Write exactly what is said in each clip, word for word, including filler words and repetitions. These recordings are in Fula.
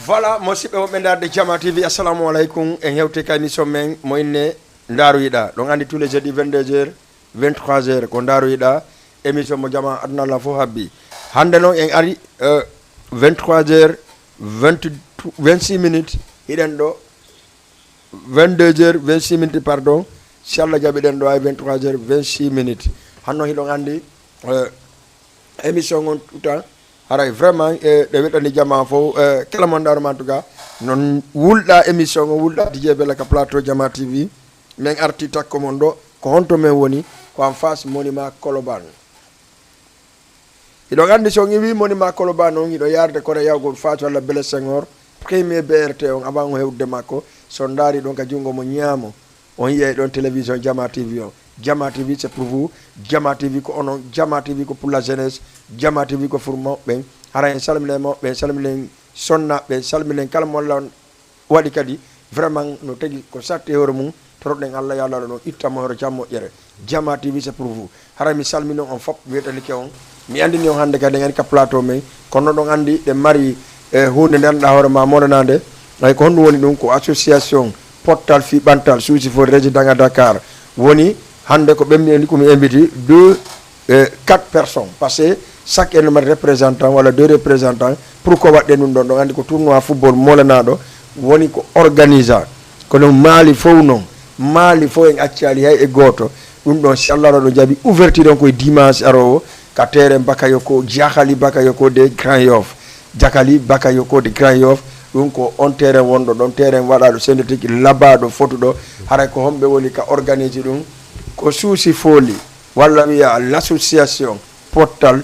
Voilà, musidɓe wonɓe ndaarde Jama T V, assalamu aleykum. En hewti ka émission men mo inne Ndaaru Yiɗa. Ɗon anndi tous les jeudis vingt-deux heures, vingt-trois heures ko Ndaaru Yiɗa. Émission mo jama aduna Allah fof habbi. Hannde noon en ari, euh, vingt-trois heures, vingt, vingt-six minutes. Hiɗen ɗo vingt-deux heures, vingt-six minutes, pardon. Si Allah jaɓi ɗen ɗo ay vingt-trois heures, vingt-six minutes. Hanno hiɗon anndi, euh, émission on tuta. Haray vraiment, e, ɗe weɗani jama fof, e, kala mo ndaaruma en tout cas. Noon wulɗa émission o, wulɗa D J Bella ka plateau Jama T V. Min arti takko mon ɗo, ko honto min woni, ko en face monument Colobane. Hiɗon anndi so on iwi monument Colobane on, hiɗo yarde kono yawgol Faas walla Blaise Senghor, premier B R T on avant o hewtude makko, so on ndaari ɗon ka junngo mo ñaamo, on yiyay ɗon télévision Jama T V on. Jama T V c'est pour vous, Jama T V ko onon, Jama T V ko pour la jeunesse, Jama T V ko pour mawɓe ɓen. Hara en salmine mawɓe ɓen, salminen sonnaaɓe ɓen, salminen kala mo Allah on waɗi kadi, vraiment, no tagi ko satti e hoore mum, toroɗen Allah, yo Allah ɗon itta mo hoore jam moƴƴere. Jama T V, c'est pour vous. Haray mi salmini on fof, mi wetanike on. Mi anndini on hannde kadi en ari ka plateau men. Kono ɗon anndi ɗe mari, e, huunde nde annduɗaa hoore ma moolanaade. Ay ko honɗum woni ɗum? Ko association pottal fii ɓantal suusi fof résident à Dakar. Woni hannde ko ɓe mi, ko mi invité deux, e, quatre personnes. Parce que chaque ene mari représentant walla deux représentants. Pour ko waɗɗen ɗum ɗon, ɗon anndi ko tournoi football moolanaaɗo woni ko organisa. Kono Mali fof noon, Mali fof en accaali hay e gooto. Ɗum ɗon, si Allah ɗo jaɓi, ouverture on ko e dimanche aroowo ka terrain Bakayoko, Jakhali Bakayoko de Grand Yoff. Jakhali Bakayoko de Grand Yoff. Ɗum ko on terrain wonɗo ɗon, terrain waɗaaɗo synthétique, labaaɗo, fotuɗo. Haray ko homɓe woni ka organise ɗum? Ko Suusi Fooli, walla wiya l'association pottal,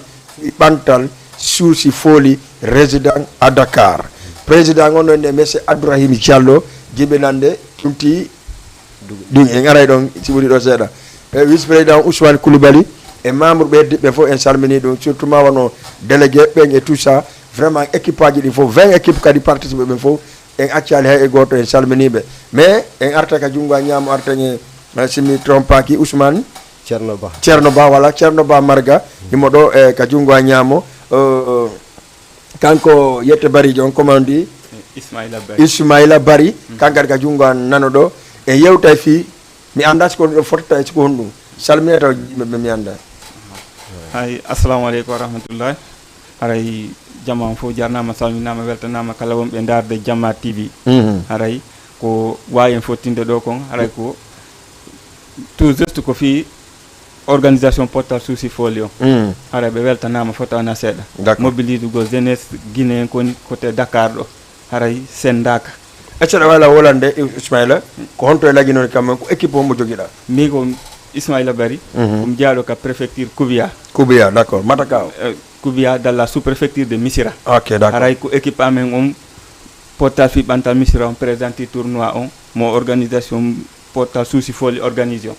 ɓantal, suusi fooli, résident à Dakar. Président on ɗon ne, monsieur Abdourahim Diallo, jibinande ɗum ti, ɗum en aray ɗon, si ɓuri ɗo seeɗa. E vice président Ousmane Coulibaly, e membre ɓe heddiɓe fof, en salmini ɗum, surtout ma wano délégué ɓen et tout ça. Vraiment, équipe aji ɗin fof, vingt équipes kadi participe ɓen fof, en accaali hay e gooto, en salmini ɓe. Mais en arta ka junngo a ñaamo, arten e, eh, si mi trompaki, Ousmane. Ceerno Ba. Ceerno Ba, voilà, Ceerno Ba Marga, himo ɗo, eh, ka junngo a ñaamo. Eh, kanko Yette Barijo on, comment on dit? Ismaila Bari. Ismaila Bari, kanko kadi ka junngo a nano ɗo. En yewtay fii, mi anndaa si ko ɗo fotata e si ko honɗum. Salmina taw yimɓe ɓe mi anndaa. Hay, assalamu aleykum wa rahmatullahi. Haray jama on fof jarnaama, salminaama, weltanaama kala wonɓe ndaarde Jama T V. Mhm. Haray ko waawi en fottinde ɗo kon, haray ko tout juste ko fii organisation pottal suusi fooli on. Mhm. Haray ɓe weltanaama fota wona seeɗa. D'accord. Mobilisugol jeunesse guinéen kon côté Dakar ɗo. Haray senndaaka. Est-ce que aɗa waawi wolande, Ismaila, ko honto e lagi noon kamɓe, ko équipe hombo jogiɗaa? Min ko Ismaila Bari, mhm, ko mi jeyaaɗo ka préfecture Koubiya. Koubiya, d'accord. Mataka o? Eh, Koubiya dans la sous-préfecture de Missirah. Ok, d'accord. Haray ko équipe amen on, pottal fii ɓantal Missirah on, présenti tournoi on, mo organisation pottal suusi fooli organisé on.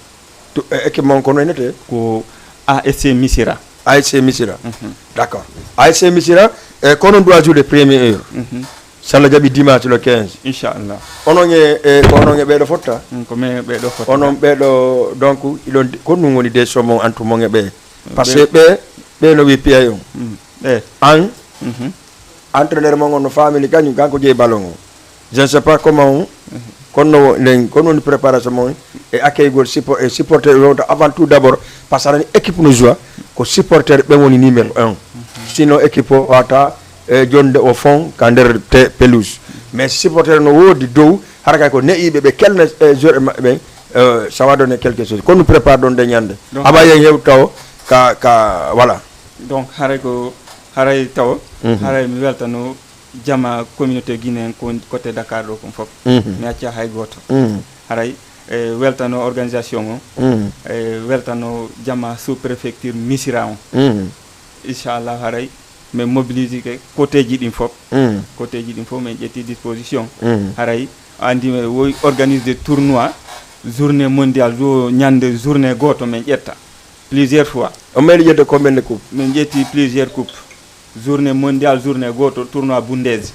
To, e, équipe mon kono enete? Ko A S C Missirah. A S C Missirah. Mhm. D'accord. A S C Missirah, e, kono on doit jouer premier heure. Mhm. Si Allah jaɓi dimanche le quinze. Inchallah. Onon e, e, ko onon e ɓeeɗo fotta? Mm, ko men e ɓeeɗo fotta. Onon ɓeeɗo, donc, ilon, ko ɗum woni des sommes en tout mon e ɓe. Parce que ɓe, ɓe no wi piyay on. Mm, ɓe. An, mhm, entraîneur mon on no family kañum, kanko jeyi ballon on. Je ne sais pas comment on, kono no nden, kono woni préparation mon e accueilgol suppo-, e supporter wonta avant tout d'abord, parce que aɗa anndi équipe no joue, ko supporter ɓen woni numéro un. Sinon équipe o wata, e, jonde au fond ka nder te pelouse. Mais supporter no woodi dow, hara kay ko ne'iiɓe ɓe kelna, e, joueur e maɓɓe ɓen, e, ça va donner quelque chose. Kono prépare ɗon nde ñande. Donc, aba yen hewta o ka, ka, voilà. Donc, haray ko, haray taw, mhm, haray mi weltano jama communauté guinéen kon côté Dakar ɗo kon fof. Mhm. Mi acca hay gooto. Mhm. Haray, e, weltano organisation o. Mhm. E, weltano jama sous-préfecture Missirah on. Mhm. Inchallah, haray min mobilisike côtéji ɗin fof. Mhm. Côtéji ɗin fof min ƴetti disposition. Mhm. Haray, a anndi, min wowi organiser tournoi, journée mondiale, jo-, ñande journée gooto min ƴetta. Plusieurs fois. On meeɗi ƴettude combien de coupe? Min ƴetti plusieurs coupes. Journée mondiale, journée gooto, tournoi Bundes.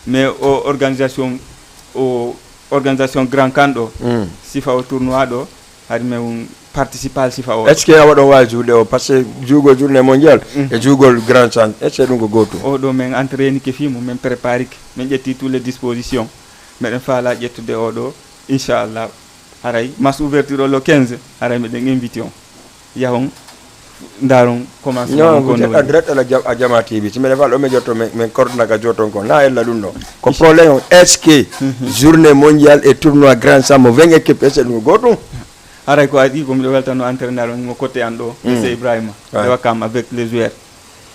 Mais o organisation, o organisation Grand Khan ɗo, mm, sifa o tournoi ɗo, hari min participe hal sifa o. Est ce que awa ɗon wawi joude o, parce que jougol journée mondial e jougol grand chance, est ce que ɗum ko gotum? Oɗo men entrainike fimo, men préparike, men ƴetti toutes les dispositions. Meɗen faala ƴettude oɗo, inchallah. Haray mas ouverture o le quinze, haray meɗen invité on. Yahon, ndaron commencement. Non, on ko vous êtes en direct à la Jam- à Jama T V. Si meɗen faala ɗo men jotto, men, men coordonnaka joton kon. Na ella ɗum ɗo. Ko problème on, est ce que journée mondiale et tournoi grand chance mo vingt équipe, est ce que ɗum ko gotum? Haray ko adi ko miɗo weltano entraîneur on mo côté an ɗo, monsieur Ibrahima. Ouais. Rewa kam avec les joueurs.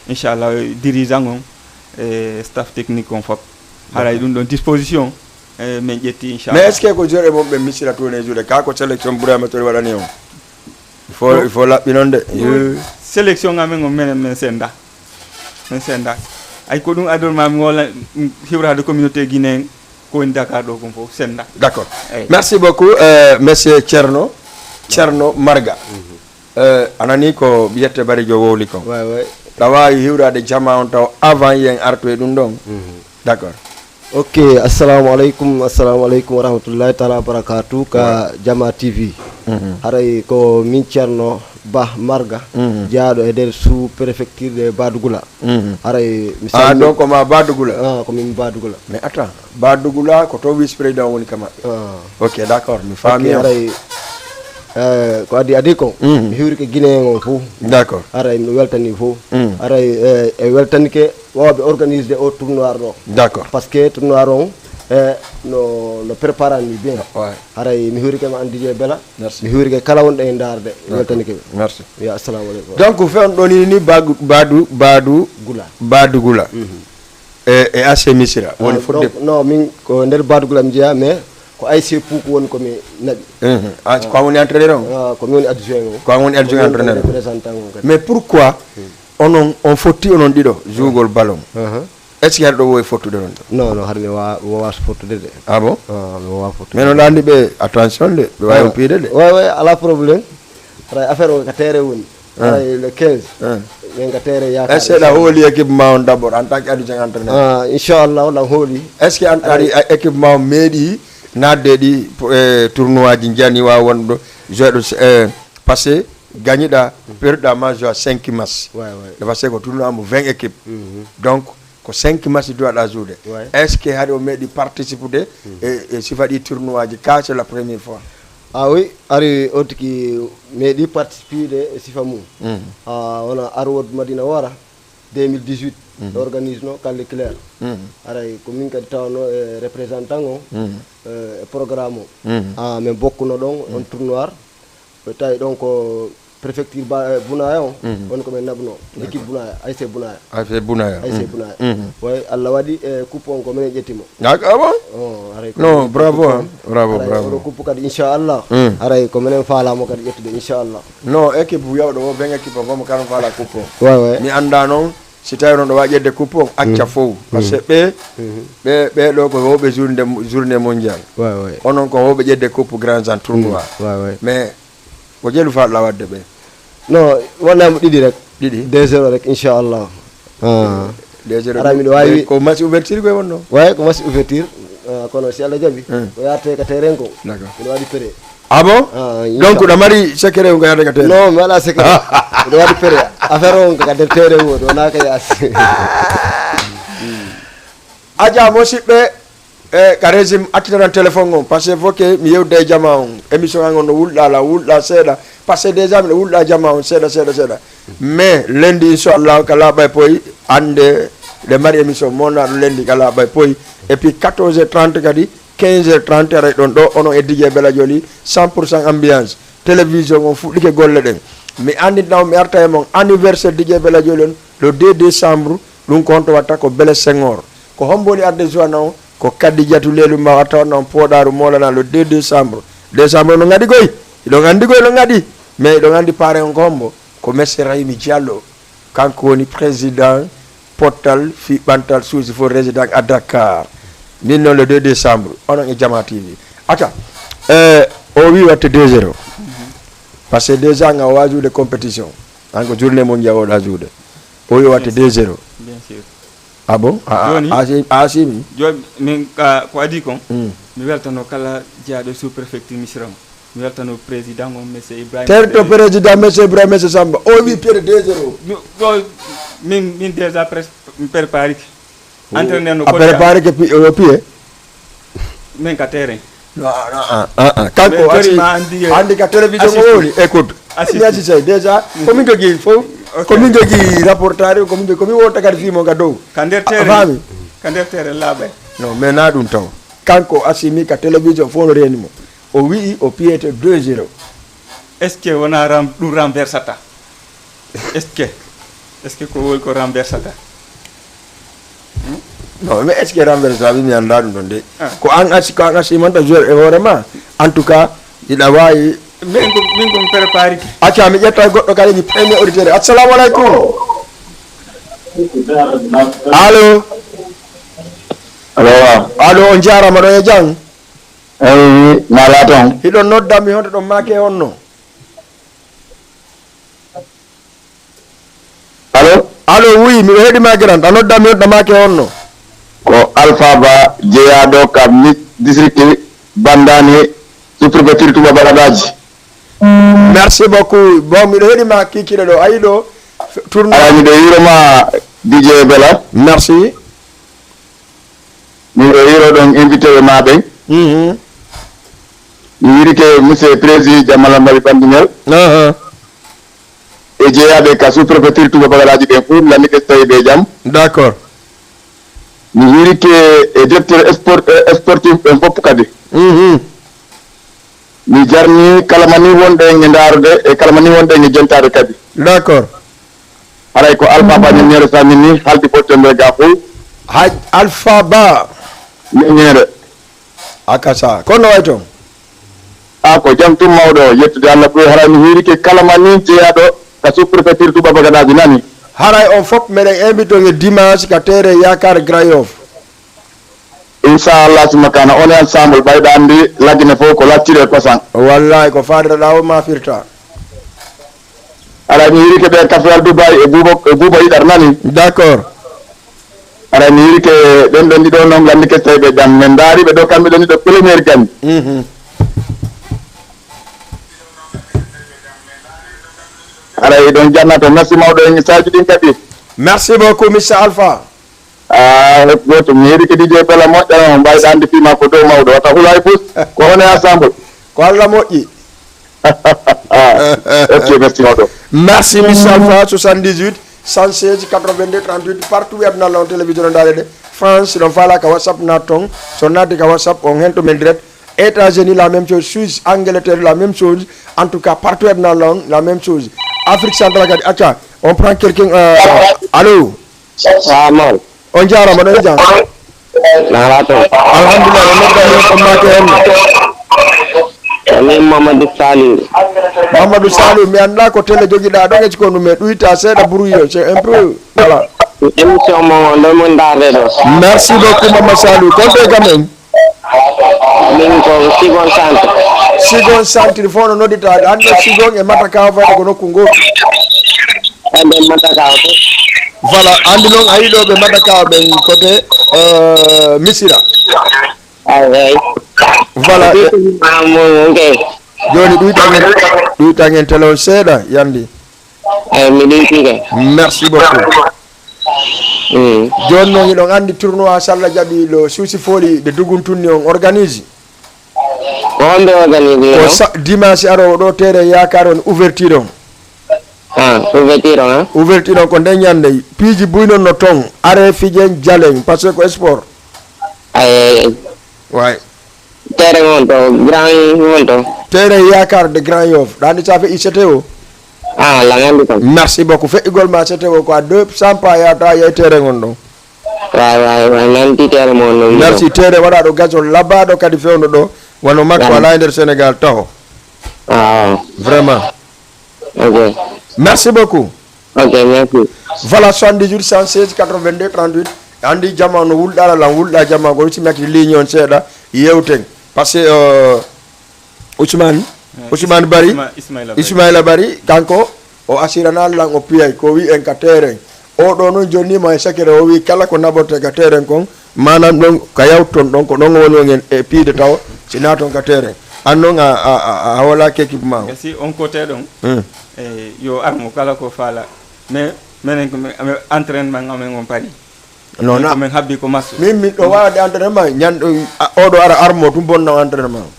Inchallah, dirigeant on e staff technique on fop. Haray ɗum ɗon disposition, e, men ƴetti, inchallah. Mais est ce que ko joueur e mon ɓe misira tourné joude ka ko sélection Bourama Touré waɗani on? Il faut, il faut laɓɓi noon de. Sélection amen on menen men senda. Men senda. Ay ko ɗum ador ma mi wala, mm, hiwrade communauté guinéen ko woni Dakar ɗo kon fof senda. D'accord. Merci beaucoup, euh, monsieur Thierno. Thierno Marga. Euh, a nani ko yette Barijo wowli kon. Ouais, ouais. Ɗa wawi hiwrade jama on taw avant yen artu e ɗum ɗon. D'accord. Ok, assalamu aleykum, assalamu aleykum wa rahmatullahi taala wa barakatu ka Jama T V. Haray ko min Ceerno Bah Marga, jeyaaɗo e nder sous préfecture de Badougoula. Haray mi Ah, salmini donc ko ma Badougoula? Ah, ko min Badougoula. Mais attends, Badougoula ko to vice président woni ka maɓɓe? Ah. Ok, d'accord, mi Ok, faami on. Haray, eh, ko adi, adi kon, mi hiwrike Guinéen on fof. D'accord. Haray mi weltani fof. Haray, eh, e weltanike wawɓe organisde o tournoi ɗo. D'accord. Parce que tournoi on, eh, no, no préparani bien. Ouais. Haray mi hiwrike ma an D J Bella. Merci. Mi hiwrike kala wonɗo e ndaarde. D'accord. Weltanike ɓe. Merci. Yo, assalamu aleykum. Donc, fewndo ɗo ni, ni Bagu-, Badu, Badu, Gula. Badougoula. E, e A C Missirah, woni Ah, fodde. Donc, non, min ko nder Badougoula mi jeyaa, mais ko A S C Poukou woni ko mi naɓi. Mhm. Ah, ko an woni entraîneur on? Ah, ko mi woni adjoint on. Ko an woni adjoint Ko min entraîneur on? Représentant on kadi. Mais pourquoi onon, on fotti onon ɗiɗo jougol ballon? Uh-huh. Est-ce que haɗa ɗo wowi fottude non ɗo? Non, non, haɗa mi wa-, mi wawa fottude de. Ah bon? Ah, mi wawa fottude. Mais no landi ɓe, attention de, ɓe wawi Ah. on piyde de. Ouais, ouais, ala problème. Haray affaire o ka terrain woni. Ah. Haray le quinze. Ah. Men ka terrain yaakaar, Est-ce que aɗa hooli équipe ma on d'abord en tant que adjoint entraîneur? Ah, inchallah, lan hooli. Est-ce que an Haray ari a équipe ma on meeɗi naatde ɗi, eh, tournoi ji jani wawa wonɗo jouer ɗo, eh, parce que gañiɗa, perduɗa ma joue cinq match. Ouais, ouais. Parce que ko tournoi mo vingt équipe. Mhm. Donc, ko cinq match duwaɗa joude. Ouais. Est-ce que haɗa o meeɗi participude e, e sifa ɗi tournoi ji? Ka c'est la première fois? Ah oui, ari on tigi meeɗi participude e sifa mum. Mhm. Ah, wona Arwod Madina Wara, deux mille dix-huit, Mhm. organise no Kalle Claire. Mhm. Haray ko min kadi tawno e représentant o, Mhm. eh, e programme o. Mhm. Ah, min bokkuno ɗon on tournoi. Tawi ɗon ko préfecture ba-, eh, Bunaya on, Mhm. on ko ɓe naɓno. D'accord. Équipe Bunaya, A S C Bunaya. A S C Bunaya. A S C Mhm. Bunaya. Mhm. Way, Allah waɗi, eh, coupe on ko minen ƴetti mo. Ah, ah bon? Oh, haray ko Non, minen bravo, ƴetti hein. Coupe on. Bravo, Haray bravo. Oɗo coupe kadi, inchallah. Mm. Haray ko minen faalamo kadi ƴettude, inchallah. Non, équipe yawɗo o, ben équipe o, fof mo kala faala coupe o. Ouais, ouais. Mi annda noon, si tawi noon ɗo wawi ƴettude coupe o, acca Mm. fof. Parce que Mm. ɓe, Mhm. ɓe, ɓe ɗo ko wowɓe journée, journée mondiale. Ouais, ouais. Onon ko wowɓe ƴettude coupe grand jean tournoi. Mm. Ouais, ouais. Mais ko jelu faalɗa waɗde ɓe? Non, wonnama ɗiɗi rek. Ɗiɗi? Deux zéro rek, inchallah. Ah. Deux zéro. Ara miɗo wawi Ko match ouverture koye wonno? Way, ko match ouverture. Ah, kono si Allah jaɓi, Hmm. ko yarte ka terrain ko. D'accord. Miɗo waɗi prêt. Ah bon? Ah, Donc, inchallah. Ɗa mari secret on ko yarte ka terrain? Non, mi waɗa secret. Miɗo waɗi prêt. Affaire on ko ka nder terrain woni, wona ka yaasi. Aja, musidɓe, e ka régime, accitanan téléphone on, parce que faut que mi yewda e jama on. Émission an on no wulɗa la, wulɗa seeɗa. Parce que déjà miɗo wulɗa jama on seeɗa, seeɗa, seeɗa. Mais lundi, inchallah, ka laaɓa e poy, ande ɗe mari émission monnaɗo lundi ka laaɓa e poy. Et puis quatorze heures trente kadi, quinze heures trente aray ɗon ɗo, onon e D J Bella Joli, cent pour cent ambiance. Télévision on fuɗɗike golle ɗen. Mi andita on, mi arta e mon anniversaire D J Bella Joli on, le deux décembre, ɗum ko honto watta ko Bele Senghor. Ko hombo woni arde joana on? Ko Kadijatu Leelu ma watta on on pooɗaaru Moolana le deux décembre. Décembre no ngadi koy. Hiɗon andi koy no ngadi. Mais hiɗon andi pare on ko hombo? Ko Monsieur Rahimi Diallo. Kanko woni président pottal fi ɓantal suusi fof résident à Dakar. Min noon le deux décembre. Onon e Jama T V. Ata, eh, o wi watte deux zéro. Parce que déjà nga wawa joude compétition. An ko journée mo jiya oɗa joude. O wi watte deux zéro. Bien sûr. Ah bon? A, a, Joni? a, si-, a simi? Joni, min ka, ko adi kon, Mm. mi weltano kala jeyaaɗo sous préfecture Misira on. Mi weltano président on, monsieur Ibrahima. Terto président, monsieur Ibrahima, monsieur Samba. O wi piede deux zéro. Mi, o, min, min déjà pres-, mi préparike. Entraîneur no a préparike pi- o pied. Min ka terrain. Kanko asi andi ka télévision o woni. Écoute, mi asisay déjà, komin jogui fof. Komin jogui rapportari, komin jogui komin wonta kadi fimo ka dow. Ka nder terrain. Faami? Ka nder terrain laaɓay. Non, mais na ɗum taw. Kanko asimi ka télévision fof no reenimo. O wi'i o piyete deux zéro. Est-ce que wona ram ɗum renversata? Est-ce que, est-ce que ko woni ko renversata? Non, mais est-ce que renversata? Mi annda ɗum ɗon de. Ko an asi, ko an asi manta joueur e hoore ma. En tout cas, iɗa wawi. Min ko, min ko mi préparike. Acca, mi ƴetta goɗɗo kadi, mi premier auditeur. Assalamu aleykum. Allo. Allo. Allo, on jarama ɗo e jang. Eyi, mala toon. Hiɗon nodda mi honto ɗon maake honno? Allo? Allo, oui, miɗo heɗi ma grand. A nodda mi honto maake honno? Ko Alpha Ba jeyaɗo ka mi district Bandani sous-préfecture Touba Bagadaji. Merci beaucoup. Bon, miɗo heɗi ma kikiɗe ɗo. Ayi ɗo tournoi. Ala miɗo yuroma D J Bela. Merci. Miɗo hiroɗon invité ɓe ma ɓen. Mi hirike monsieur président Jamala Mali Bandinel. E jeeyaɓe ka sous préfecture Touba Bagalaji ɓen fof, lannike so tawi ɓe jam. D' accord. Mi hirike e directeur sport, sportif ɓen fof kadi. Mi jarni kala ma ni wonɗen e ndaarude e kala ma ni wonɗen e jentaade kadi. D' accord. Haray ko Alpha Ba ñeññeere sa min ni haldi botte nder ga fof. Haj Alpha Ba. Ñeññeere. Akasa. Kono way toon. A ko jam tum mawɗo, yettude Allah ɓuri haray mi hiirike kala ma ni jeyaɗo ka sous préfecture Touba Bagadaji nani. Haray on fop meɗen invite on e dimanche ka terrain Yakar Grand Yoff. Inchallah sima kana on ensemble ɓayɗa andi laggine fof ko lacciri e kosan. Wallahi ko fadiraɗa o ma firta. Aray mi hirike ɓe kafewal Dubai e buuba e buuba yiɗar nani. D' accord. Aray mi hirike ɓen ɗon ɗiɗo noon landi kestay ɓe jam min ndaari ɓe ɗo kamɓe ɗon ɗiɗo premier gagne. Aray ɗon jannato merci mawɗo e saji ɗin kadi. Merci beaucoup Mister Alpha. Ah, goto mi heɗi kadi je bela moƴƴa no mbayɗa andi fima ko dow mawɗo wata hulay fus ko one ensemble. Ko Allah moƴƴi. Ok, merci mawɗo. Merci Michel Fa soixante-dix-huit cent seize quatre-vingt-deux trente-huit partout wi aduna law télévision no ndaare ɗe. France ɗon faala ka WhatsApp naat ton. So naati ka WhatsApp on hen to men direct. États-Unis la même chose, Suisse, Angleterre la même chose. En tout cas partout aduna law la même chose. Afrique centrale kadi acca. On prend quelqu'un. Allô. Samal. On jarama ɗo e jam. Nala toon. Alhamdulillah, no nodda mi on maake on. Min Mamadou Saliou. Mamadou Saliou, mi annda ko télé jogiɗa ɗo eci ko ɗum e ɗuyta seeɗa bruit o, c'est un peu voilà. Émission mo ɗo mo ndaarde ɗo. Merci beaucoup Mamadou Saliou. Konte quand même. Min ko Sigon Centre. Sigon Centre fof no noddita. Anno Sigon e Matakaw fayde ko nokku ngoo. Ande Matakaw to. Voilà, andi noon a yiɗo ɓe Matakaw ɓen côté euh, Misira. Ay ay. Voilà. Joni ɗuytan en ɗuytan en télé on seeɗa yandi. Eyi, mi ɗuytike. Merci beaucoup. Mm. Jooni noon, hiɗon anndi tournoi so Allah jaɓi ɗo Suusi Fooli de Duguntunni on organise? Ko honɓe organise ko sa- dimanche aroowo ɗo terrain Yaakaar on ouverture on. Ah, ouverture on, ah? Ouverture on ko nden ñannde. Piiji buy noon no toon. Are fijen jalen, parce que ko sport. Eyi. Way. Terrain on to Grand on to. Terrain Yakar de Grand Yoff. Ɗa andi sa feƴƴi C T O? Ah, la ngandi kon. Merci beaucoup. Feƴƴugol ma C T O ko à deux cents pas yata yey terrain on ɗon. Way way way nanti terrain mo no. Merci terrain waɗaɗo gazon labaɗo kadi fewndo ɗo. Wano makko ala e nder Sénégal taho. Ah. Vraiment. Ok. Merci beaucoup. Ok, merci. Voilà, soixante-dix-huit, cent seize, quatre-vingt-deux, trente-huit. Andi jama no wulɗa lan wulɗa jama ko wisi makki ligne on seeɗa yewten. Parce que euh, Ousmane Ousmane Bari Ismaila Bari kanko o asirana lan o piyay ko wi en ka terrain. O ɗo noon jonnima e sakere o wi kala ko naɓorte ka terrain kon manam ɗon ka yawton ɗon ko ɗon woni on en e piide taw si naton ka terrain. An noon a, a, a, a hoolaaki équipement o. Gasi on côté ɗon. Hmm. E yo armo kala ko faala. Mais menen ko men, amen entraînement amen on pari. Non, non. Ko men habbi ko masu. Min, min ɗo waawde entraînement, ñan ɗo, a, oɗo ara armo tun bonna entraînement.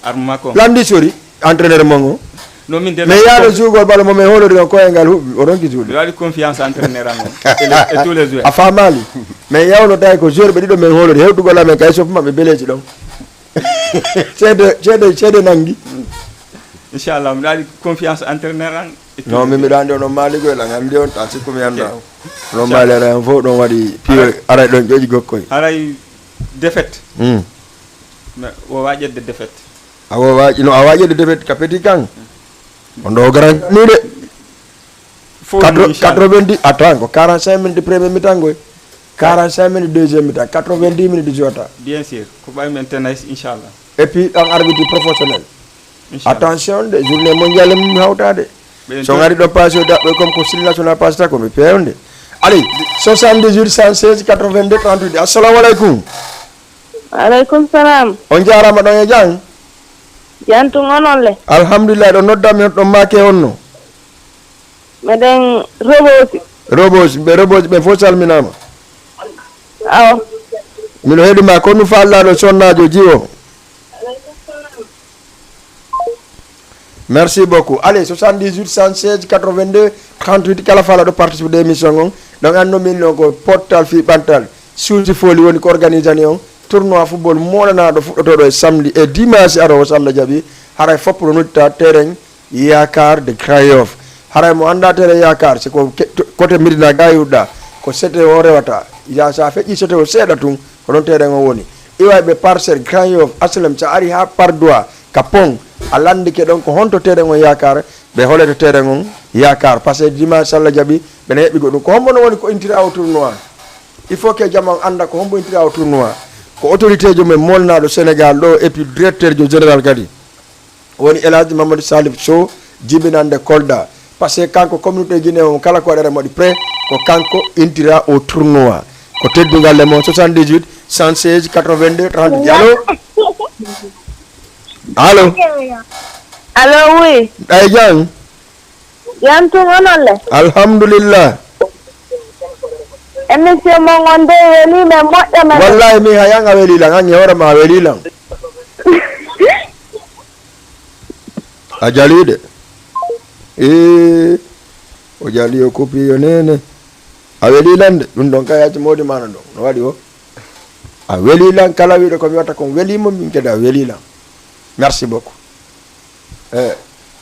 Armo makko. Landi sori entraîneur mon o. Non, min de. Mais yaade suugol balo mo men hoolori on koye ngal huɓɓi, o ronki suuɗe. Mi waɗi confiance entraîneur am on. Et les, et tous les joueurs. A faamaali. Mais yawno tawi ko joueur ɓe ɗiɗo men hoolori, hewtugol amen kay sofu maɓɓe beleji ɗon. Ceede, ceede, ceede nangi. Inchallah, mbiɗa waɗi confiance entraîneur an. Non, min mbiɗa anndi onon maaligoy lan, anndi on ta sikku mi annda. Onon maali ara en fof ɗon waɗi piyo aray ɗon ƴoƴi gokkoy. Haray défaite. Hmm. Mais o waƴedde défaite. A wo waƴi no a waƴedde défaite ka petit kan. On ɗo grand ni de. Fof Quatre- inchallah. Quatre-vingt-dix, attends, ko quarante-cinq minutes premier mi-temps ngoy. Quarante-cinq minutes deuxième mi-temps, quatre-vingt-dix minutes jota. Bien sûr, ko ɓay men tenais inchallah. Et puis ɗon arbitre professionnel. Inchallah. Attention de, journée mondiale mum hawtade. Ɓen So to- ngari ɗo passe o daɓɓo comme ko sili national passe ta ko mi pewnde. Allez, soixante-dix-huit cent seize quatre-vingt-deux trente-huit. Assalamu alaikum. Alaikum salam. On jarama ɗon e jang. Jantum onon le. Alhamdulillah, ɗo noddami on ɗon make honno. Meɗen Robosi. Robosi, ɓe Robosi ɓen fof salminama. Awa. Miɗo heɗima ko nu falɗa ɗo sonnajo jiwo. Merci beaucoup. Allez, soixante-dix-huit cent seize quatre-vingt-deux trente-huit, kala fala ɗo participe de émission on. Donc anno min non ko portal fi ɓantal suusi foli woni ko organisani on tournoi football moɗanaɗo fuɗɗotoɗo e samedi e dimanche arowo so Allah jaɓi. Haray foppo no nodditta terrain yakar de Grand Yoff. Haray mo annda terrain yakar si ko ke- to- côté Médina gayuɗa ko sete o rewata. Ya sa feƴƴi sete o seeɗa tun ko ɗon terrain o woni. Iwayɓe parcelle Grand Yoff aslem sa ari ha pardois ka pont a landike ɗon ko honto terrain on yakar. Ɓe hoolete terrain on yakar parce que dimanche so Allah jaɓi ɓene heɓi goɗɗum ko hombo no woni ko intira o tournoi. Il faut que jama on annda ko hombo intira o tournoi. Ko autorité jo men molnaɗo Sénégal ɗo et puis directeur jo général kadi woni El Hadji Mamadou Salif Sow jibinande Kolda. Parce que kanko communauté guinée on kala ko waɗata moɗi prêt ko kanko intira o tournoi. Ko teddungal le mon soixante-dix-huit cent seize quatre-vingt-deux trente. Allo? Allo? Allo, oui. Ɗay jang? Jam tun onon le? Alhamdulillah. Émission mon on de weli men moƴƴa men. Wallahi mi hayan a weli lan, an e hoore ma a weli lan. A jaliɗe. Ee, o jali o kupi yo nene. A weli lan de, ɗum ɗon kay acci modi mana ɗon. No waɗi o? A weli lan kala wiɗo ko mi watta kon weli mo min kede a weli lan. Merci beaucoup. E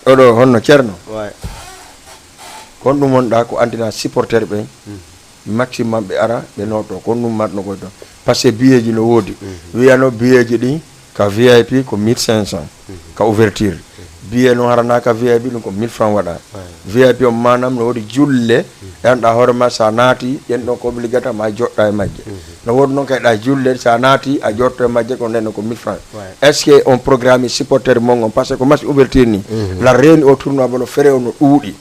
oɗo honno ceerno? Way. Kon ɗum wonɗa ko antina supporter ɓen maximum ɓe ara ɓe noto kon ɗum matno koy ton. Parce que biyeji no woodi. Wiyano biyeji ɗin ka vip ko mille cinq cents. Ka ouverture biye no harana ka vip ɗum ko mille francs waɗa. Vip on manam no woodi julle. Ɗanɗa hoore ma sa naati ɗen ɗon ko obligata ma joɗɗa e majje. No woodi noon kay ɗa julle sa naati a jotto e majje ko nden ko mille francs. Est ce que on programme supporter mon on parce que ko match ouverture ni la reeni o tournoi bono fere o no ɗuuɗi.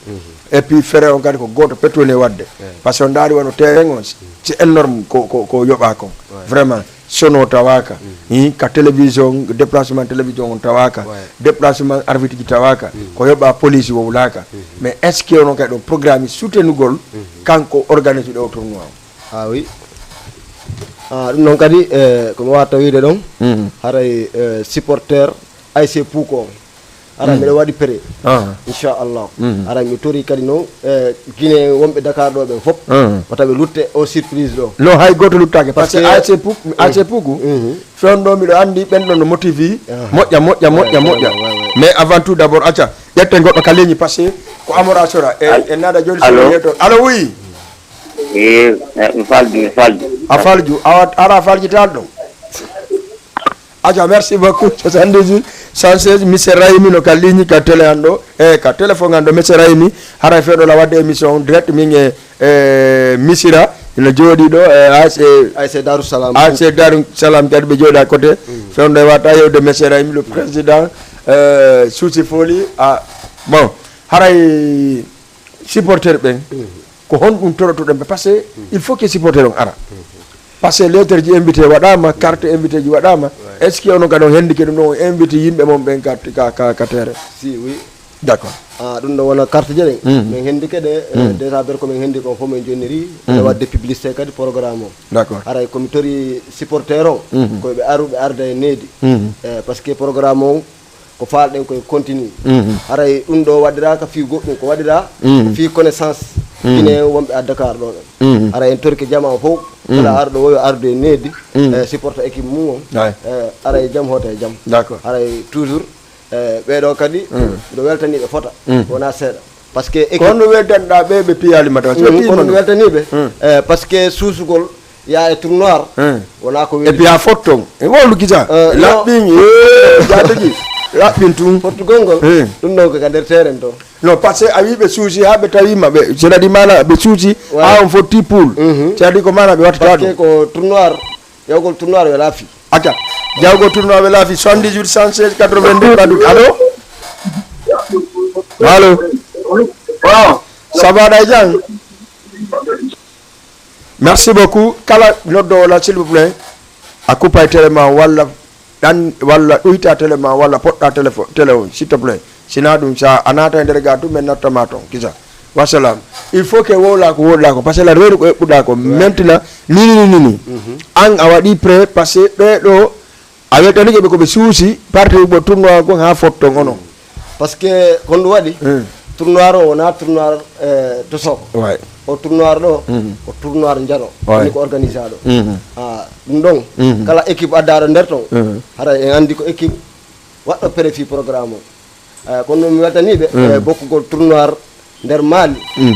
Et puis fere on kadi ko goto petoni e wadde. Parce que on ndaari wano terrain on c'est énorme ko ko ko yoɓa kon. Vraiment sono tawaka. Hi ka télévision déplacement télévision on tawaka. Déplacement arbitre ji tawaka ko yoɓa police wowlaka. Mais est ce que onon kadi ɗon programme soutenugol kanko organise ɗo tournoi o? Ah oui. Ah, ɗum noon kadi e ko mi waawata wiide ɗon haray e supporter ayse puuko on haray miɗo waɗi pré inchallah haray mi tori kadi noon e guine wonɓe dakar ɗo ɓen fof wata ɓe lutte o surprise ɗo. Non, hay gooto luttaake parce que ayse puuk ayse puuku fewndo miɗo anndi ɓen ɗon no motivi moƴƴa moƴƴa moƴƴa moƴƴa. Mais avant tout d' abord acca ƴetten goɗɗo ka leñi parce que ko amora sora e e nada joni sora yeto. Allo, oui. Eeh, mi faldi, mi faldi. A falju, awa ara faljitaal ɗum. Aja, merci beaucoup. Soixante-dix-huit cent seize, monsieur Raymi no ka ligne ka télé an ɗo. E ka téléphone an ɗo, monsieur Raymi. Haray fewɗo la wadde émission direct min e e Misira. Ino jooɗi ɗo e A S C A S C Darou Salam. A S C Darou Salam kadi ɓe jooɗi à côté. Fewndo e wata yewde monsieur Raymi le président. Souci foli a bon haray supporter ɓen ko honɗum torotoɗen ɓe parce que il faut que supporter on ara parce que lettre ji invité waɗama carte invité ji waɗama Est-ce que onon kadi on hendike ɗum ɗon, on invite yimɓe mon ɓen ka, ka, ka, ka terrain? Si, oui. D'accord. Ah, ɗum ɗo wona carte je ɗen. Mhm. Min hendike ɗe, eh, mhm, déjà ber ko min hendi kon fof min jonniri. Ene, mhm, waɗde publicité kadi programme o. D'accord. Haray ko mi tori supporter o, mhm, ko ɓe aru, ɓe arda e needi. Mhm. Eh, parce que programme o ko faalɗen koye continue. Mhm. Haray ɗum ɗo waɗiraaka fii goɗɗum, ko waɗiraa, mhm, fii connaissance, mhm, Guinée wonɓe à Dakar ɗo ɓen. Mhm. Haray en torike jamaa o fof, mhm, kala arɗo o yo ardu e needi, mhm, eh, supporter équipe mum on. Ouais. Eh, haray jam hoota e jam. D'accord. Haray toujours, eh, ɓeeɗo kadi, mhm, mbiɗo weltanii ɓe fota, mhm, wonaa seeɗa. Parce que équipe. Kono weltanɗaa ɓe, ɓe piyaali ma taw. So, mhm, weltiima kono mi weltanii ɓe, mhm, eh, parce que suusugol yaa e tournoi, hein, wonaa ko weli. Et puis a fotton. E wolu gisa. Euh, non. Laɓɓin, eh, jaatigi. Laɓɓin tun. Fottugol ngol, hein, ɗum ɗon ko ka nder terrain to. Non, parce que a wi ɓe suusi haa ɓe tawi ma ɓe. C'est-à-dire maana ɓe suusi, ouais, haa on fotti pool. Mhm. C'est-à-dire ko maana ɓe wattata ɗum. Parce que ko tournoi, yawgol tournoi yo laafi. Acca. Jawgol tournoi ɓe laafi. Soixante-dix-huit, cent seize, quatre-vingt-deux, trente-huit. Allô? Allô? Waaw. Ça va, ɗa e jam? Merci beaucoup. Kala noddoowo lan, s'il vous plaît, a coupay télé ma walla ɗan, walla ɗuyta télé ma walla poɗɗa téléfo-, télé on, s'il te plaît. Sinaa ɗum, sa a naata e nder ga tun, min natta ma ton. Kisa. Wassalam. Il faut que wowla ko wowla ko, parce que la reedu ko eɓɓuɗa ko. Ouais. Maintenant, ni, ni, ni, ni. Mhm. An a waɗi prêt, parce que ɓe ɗo a weltanike ɓe ko ɓe suusi, parti mo tournoi kon haa fotton onon. Parce que ko ɗum waɗi, hmm, tournoi o wonaa tournoi, eh, to Soko. Ouais. O tournoi ɗo, hmm, ko tournoi Njano. Ouais. Woni ko organisaɗo. Hmm. Ah, ɗum ɗon, hmm, kala équipe addaɗo nder ton, hmm, hara en andi ko équipe waɗɗo prévu programme o. Eh, kono mi weltaniɓe, hmm, eh, bokkugol tournoi nder Mali. Hmm.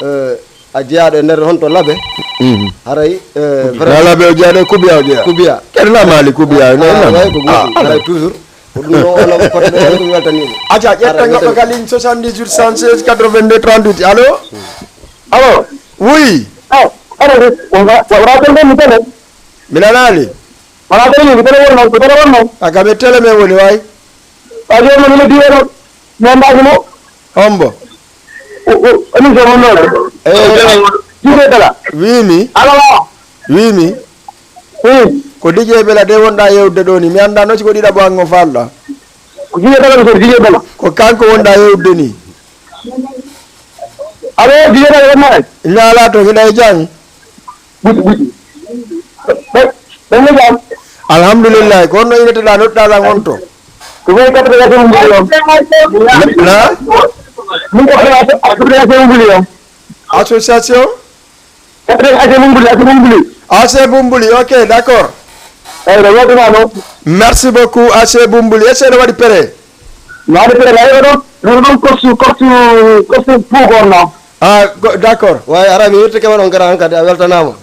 Eh, a jeyaaɗo e nder honto Labe. Mhm. Haray, eh, na vraiment Labe o jeyaa ɗo, Kubiya o jeyaa. Kubiya. Kadi na Mali Kubiya, no, ah, no, way ko gotum. Ah, haray toujours. Ko ɗum ɗo, onon ko ɗum weltaniɓe. Acca, ƴetta goɗɗo kadi, soixante-dix-huit, cent seize, quatre-vingt-deux, trente-huit. Allô? Allô? Oui. Ah, allô, on va, on va attendre le téléphone. Mi nanaali. Wala télé, ko télé wonno, ko télé wonno. A, kam e télé men woni, way. Wa joni mo mi noddi o ɗo, mi anndaaki mo. Hombo? O, o, émission mon noon. Eh, Jide Bela. Wiimi. Allo. Wiimi. Oui. Ko D J Bela de wonɗa yewtude ɗo ni. Mi annda noon si ko ɗiɗaɓo an on faalɗa. Ko Jide Bela, monsieur Jide Bela. Ko kanko wonɗa yewtude ni. Allo, Jide Bela wonno en. Ñaala to, hiɗa e jam? Ɓuti, ɓuti. Ɓe, ɓe, ɓe jam? Alhamdulillah. Ko honno innete-ɗaa, noddu-ɗaa lan on to? Ko woni quatre-vingts e Mbuli on. Na? Min quatre-vingts e Mbuli on. Association? Quatre-vingts e Mbuli, A C Mbuli. A C Mbuli, ok, d'accord. Eyyi, ɗo weltanaa ɗo. Merci beaucoup, A C Mbuli. Est-ce que ene waɗi pere? Mi waɗi pere, la, ɗo, ɗo, ɗo, coach, coach, coach Pukor, non? Ah, go-, d'accord. Way, ara mi wirtike ma ɗon gara hankadi, a weltanaama.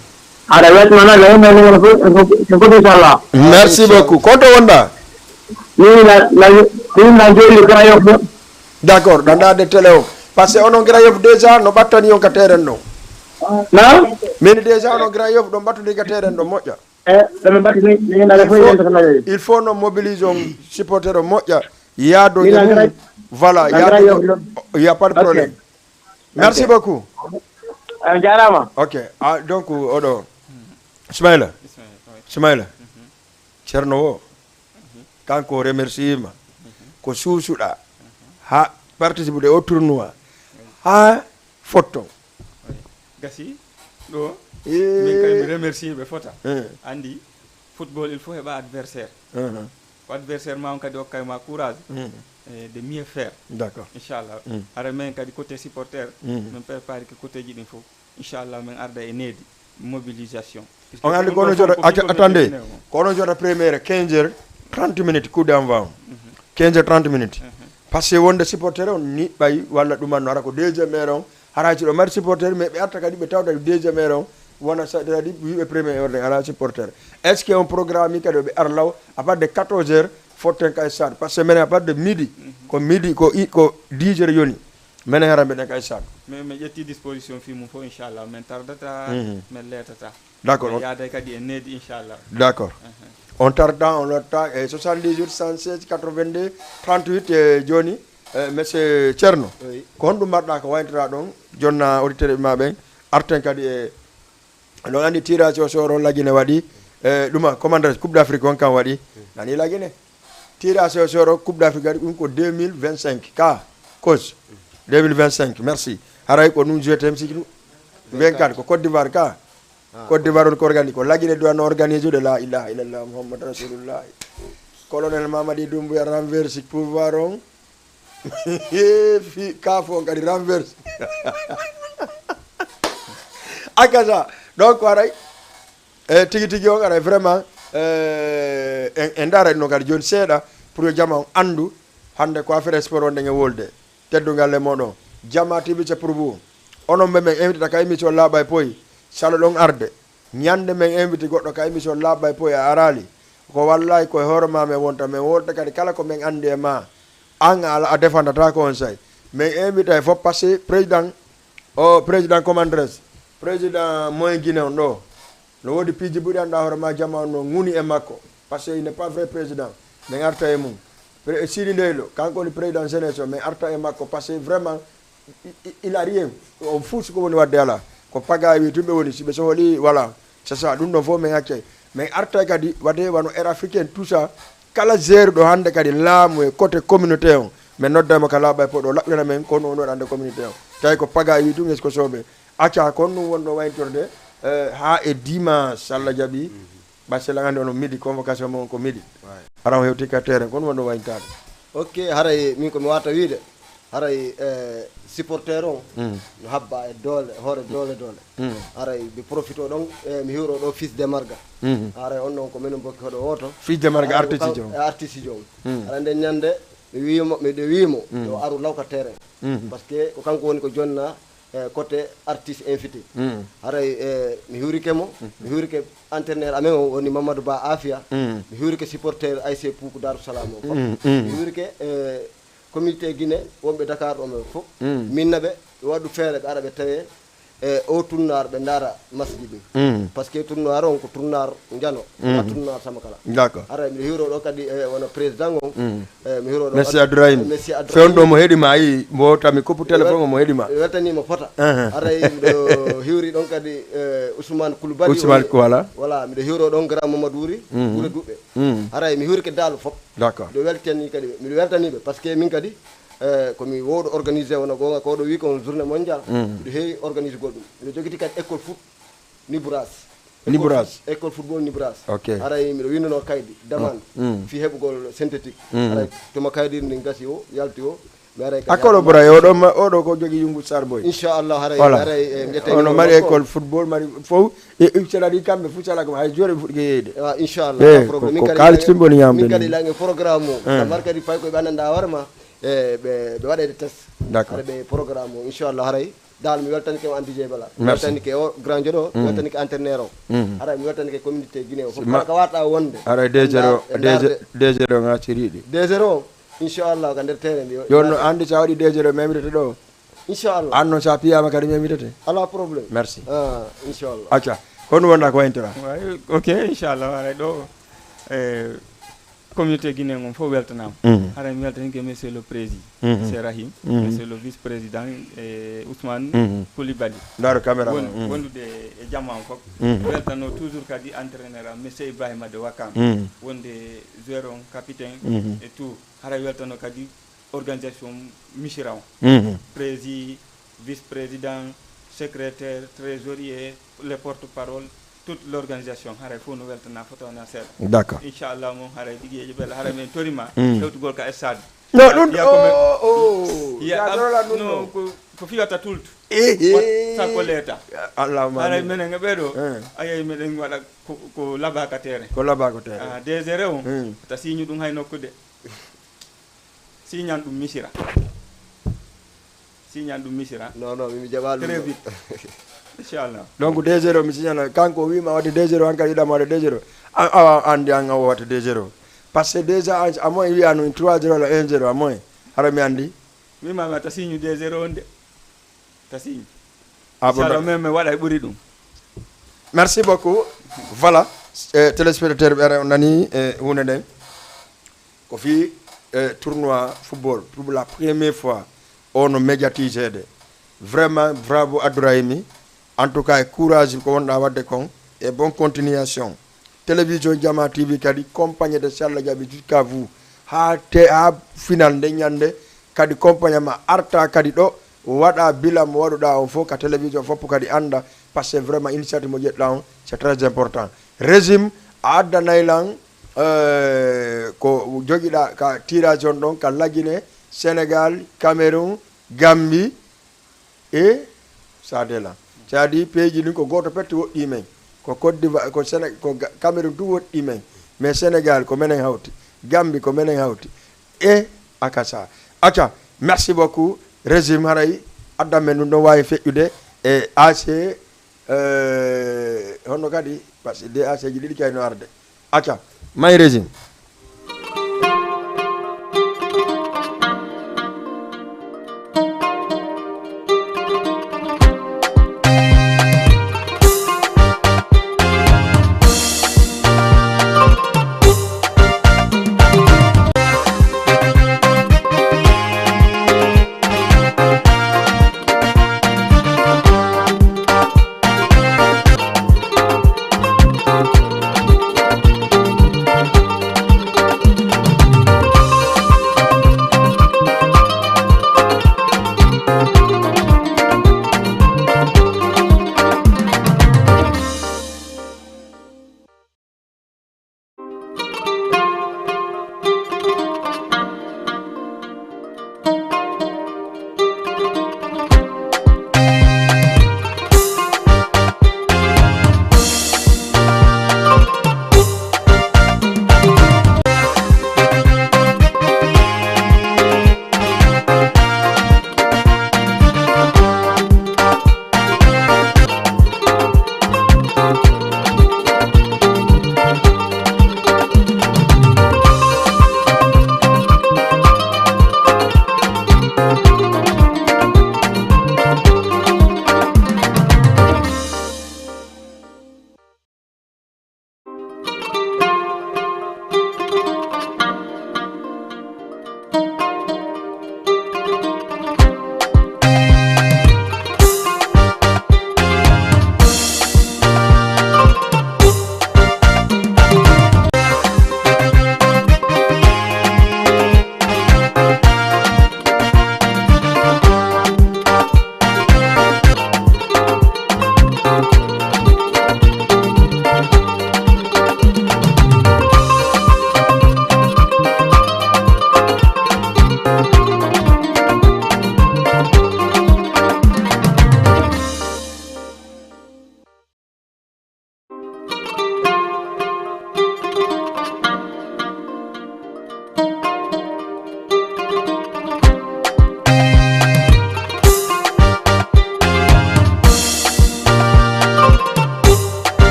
Aɗa weltana, la, la, la, la, la, la, la, inchallah. Merci beaucoup. Inchallah. Ko to wonɗa? Min na, na, min na jooɗi Grand Yoff ɗo. D'accord, ɗa ndaade télé o. Parce que onon Grand Yoff déjà no ɓattani on ka terrain ɗon. Na? Min déjà onon Grand Yoff ɗon ɓattani ka terrain ɗon moƴƴa. Eh, ɗo min mbaɗi ni, ni, na, il faut, il faut no mobilise on supporter o moƴƴa. Yaado ni, na, mum. Voilà, na, yaado na, mum. Il y a pas de problème. Ok. Merci beaucoup. A jaaraama. Ok. Ah, donc, oɗo. Ismaila. Ismaila, oui. Ismaila. Mhm. Ceerno o. Mhm. Kanko o remerciima. Mhm. Ko suusuɗaa. Mhm. Haa participe de au tournoi. Oui. Haa fotto. Oui. Gasi ɗo. Eh. Min kay mi remercie ɓe fota. Eh. Anndi, football, il faut heɓa adversaire. Mhm. Ko adversaire ma on kadi hokkay ma courage. Mhm. Eh, de mieux faire. D'accord. Inchallah. Mhm. Hara men kadi côté supporter, mhm, min préparé ke côté ji ɗin fof. Inchallah, min arda e needi, mobilisation. On anndi ko onon jooɗa, attendez, ko onon jooɗa première quinze heures trente minutes, coup d'envoi on. Mhm. Quinze heures trente minutes. Mhm. Parce que wonde supporter on ni ɓay walla ɗumanno, hara ko deuxième heure on, hara si ɗo mari supporter, mais ɓe arta kadi ɓe tawta deuxième heure on, wona sa-, c'est-à-dire wiɓe première heure ɗen ala supporter. Est-ce que on programme kadi ɓe ara law, à partir de quatorze heures, fotten ka stade? Parce que minen à partir de midi, mhm, ko midi, ko i-, ko dix heures yoni. Minen hara mbiɗen kay sac. Mais mi ƴetti disposition fii mum fof, inchallah. Min tardata, mhm, min leetata. D'accord. Min yaaday kadi e needi, inchallah. D'accord. Mhm. On tarda, on lotta e soixante-dix-huit, cent seize, quatre-vingt-deux, trente-huit, e jooni, e monsieur Thierno. Oui. Ko honɗum mbaɗɗa ko wayntoɗaa ɗon? Jonna auditeur ma ɓen, arten kadi e No anndi tirage au sort o lagine waɗi, E ɗuma commandant Coupe d'Afrique on kan waɗi nani la Guinée. Tirage au sort o Coupe d'Afrique waɗi ɗum ko deux mille vingt-cinq ka coach. Deux mille vingt-cinq, merci. Haray ko ɗum jouetem siki ɗum. Vingt-quatre ko Côte d'Ivoire ka. Côte d'Ivoire on ko organi ko la Guinée doit no organiser de la ilaha illallah Muhammad Rasulullah. Colonel Mamadi Doumbouya renverse pouvoir on. Fi kafo on kadi renverse. Akasa donc haray e tigi tigi on haray vraiment e en daara no kadi joni seeɗa pour yo jama on andu hande ko affaire sport wonde e wolde. Teddungal e moɗon. Jama T V c'est pour vous. Onon ɓe men invitata ka émission laaɓa e poyi. Salo ɗon arde. Ñande men invité goɗɗo ka émission laaɓa e poyi a arali. Ko wallahi ko e hoore ma men wonta men wolta kadi kala ko men andi e ma. An a ala a defandata ko on say. Men invité e fof parce que président o président commandres président moyen Guinée on ɗo. No woodi piiji buɗi annda hoore ma jama on no nguni e makko. Parce que il n'est pas vrai président. Men arta e mum. Sidi ndeylo kanko woni président jeunesse o men arta e makko parce que vraiment il a rien. On fous ko woni wadde ala ko paga wi tun ɓe woni si ɓe sohli voilà. C'est ça ɗum ɗon fof men accay. Men arta kadi wadde wano air africaine tout ça. Kala jeeruɗo hannde kadi laamu e côté communauté on men nodda mo ka laaɓa e poɗo laɓɓinana men kono on waɗande communauté on. Tawi ko paga wi tun es ko soɓe acca kon ɗum wonɗo wayntorde. Haa e dimanche allah jaɓi. Ɓay sela andi ono midi convocation mon ko midi. Ara on hewti ka terrain kon wonno wayntade. Ok, haray min ko mi wata wiide haray e supporter on no habba e doole hoore doole doole. Haray mi profito ɗon e mi hiwro ɗo fils de marga. Haray on ɗon ko minen bokki hoɗo woto. Fils de marga artiste jo e artiste jo. Haray nden ñande mi wiimo miɗo wiimo yo aru lawka terrain. Parce que ko kanko woni ko jonna e côté artiste invité. Haray e mi hiwrike mo mi hiwrike entraîneur amen o woni mamadou ba afia. Mi hiwrike supporter ayc pouku daru salam o fof. Mi hiwrike e communauté guinée wonɓe dakar ɗo men fof. Min naɓe ɓe waɗu feere ɓe ara ɓe tawe e o tournoi ɓe ndaara masji ɗum. Parce que tournoi on ko tournoi njano a tournoi sama kala. D'accord. Haray miɗo hiwro ɗo kadi e wona président on. E mi hiwro ɗo monsieur abdourahim. Monsieur abdourahim fewndo mo heɗima ayi mbo tami koppu téléphone o mo heɗima. Mi weltanima fota. Haray miɗo hiwri ɗon kadi e ousmane koulibaly. Ousmane voilà. Voilà miɗo hiwro ɗon grand mamadouri. Ɓure duɓɓe. Haray mi hiwrike daalo fof. D'accord. Miɗo weltani kadi ɓe miɗo weltaniɓe parce que min kadi e komi wowɗo organisé wona gonga ko oɗo wi ko on journée mondial. Miɗo heewi organisé gol ɗum miɗo jogiti kadi école foot. Nibras. Nibras. École football nibras. Ok. Haray miɗo winduno kaydi demande fi heɓugol synthétique. Haray tuma kaydi ndin gasi o yalti o. Mi aray a kolo bora e oɗo ma oɗo ko jogi yungu sarboy. Inchallah haray haray e mbiyete ono mari école football mari fof. E c'est-à-dire kamɓe fof sala ko hay jore fuɗi ko yeeyde. Inchallah problème ko kalis timbo ni ñamde min kadi langue programme o mar kadi fay koye ɓe annanda hoore ma. E ɓe ɓe waɗede test. D'accord. Haray ɓe programme o inchallah haray. Dal mi weltanike mo Anti Jey Bala. Mi weltanike o grand joɗo, mi weltanike entraîneur o. Haray mi weltanike communauté Guinée o fof kala ka warɗa wonde. Haray deux zéro deux zéro ngaciriɗi. Deux zéro inchallah ka nder terrain mbi. Joni no andi sa waɗi deux zéro memitete ɗo. Inchallah an noon sa piyama kadi memitete. Ala problème. Merci. Inchallah acca. Kono wonɗa ko intera. Ok inchallah haray ɗo. E communauté guinéen on fof weltanaama. Haray mi weltanike monsieur le président monsieur rahim, monsieur le vice président e ousmane koulibaly. Ndaaro caméra wondude e jama on fof. Weltano toujours kadi entraîneur am monsieur ibrahima de wakam, wonde joueur on capitaine e tout. Haray weltano kadi organisation misira on, prési vice président, secrétaire, trésorier, les porte parole, toute l'organisation haray fof no weltana foto wona seeɗa. D'accord. Inchallah moom haray ɗigiyeji bella haray min torima hewtugol ka stade. No ɗum o o yadorola ɗum no ko fiyata tultu. Sa ko leeta. Allahumma haray minen e ɓeɗo. A yeyi meɗen waɗa ko labaka tere. Ko labaka tere. Désere o ta signe ɗum hay nokkude. Siñan ɗum misira. Siñan ɗum misira. Non non mi jaɓaali très vite. Inchallah. Donc deux zéro mi signala kanko o wima wadde deux zéro hankadi yiɗama wadde deux zéro. Awa andi an o watta deux zéro. Parce que déjà a moyen wiyano trois zéro walla un zéro a moyen. Hara mi andi. Wimami atta signe deux zéro on de. Tasi. Ah bon, salo men mi waɗa e ɓuri ɗum. Merci beaucoup. Voilà. Eh, téléspectateur ɓe ara on nani e hunde nden. Ko fii e tournoi football pour la première fois ono médiatisede. Vraiment bravo Abdourahimi. En tout cas e courage ko wonɗa wadde kon e bonne continuation. Télévision Jama T V kadi compagnie de Salla Jabi jusqu'à vous. Ha te ha final nde ñande kadi compagnie ma arta kadi ɗo waɗa bilan mo waɗuɗa on fof ka télévision fof kadi anda parce que vraiment initiative mo ƴettuɗa on c'est très important. Régime a addanay lan euh, ko jogiɗa ka tirage on ɗon ka Lagine, Sénégal, Cameroun, Gambie, e Sadela. Cadi peeji ɗin ko gooto pette woɗɗi men. Ko Côte d'Ivoire, ko Séné, ko Ga- Cameroun tun woɗɗi men. Mais Sénégal ko menen hawti. Gambie ko menen hawti. E Akasa. Acca, merci beaucoup. Régime haray addan men ɗum ɗon wawi feƴƴude e A C, euh, honno kadi parce que deux A C ji ɗiɗi kayno arde. Acca, may Régime.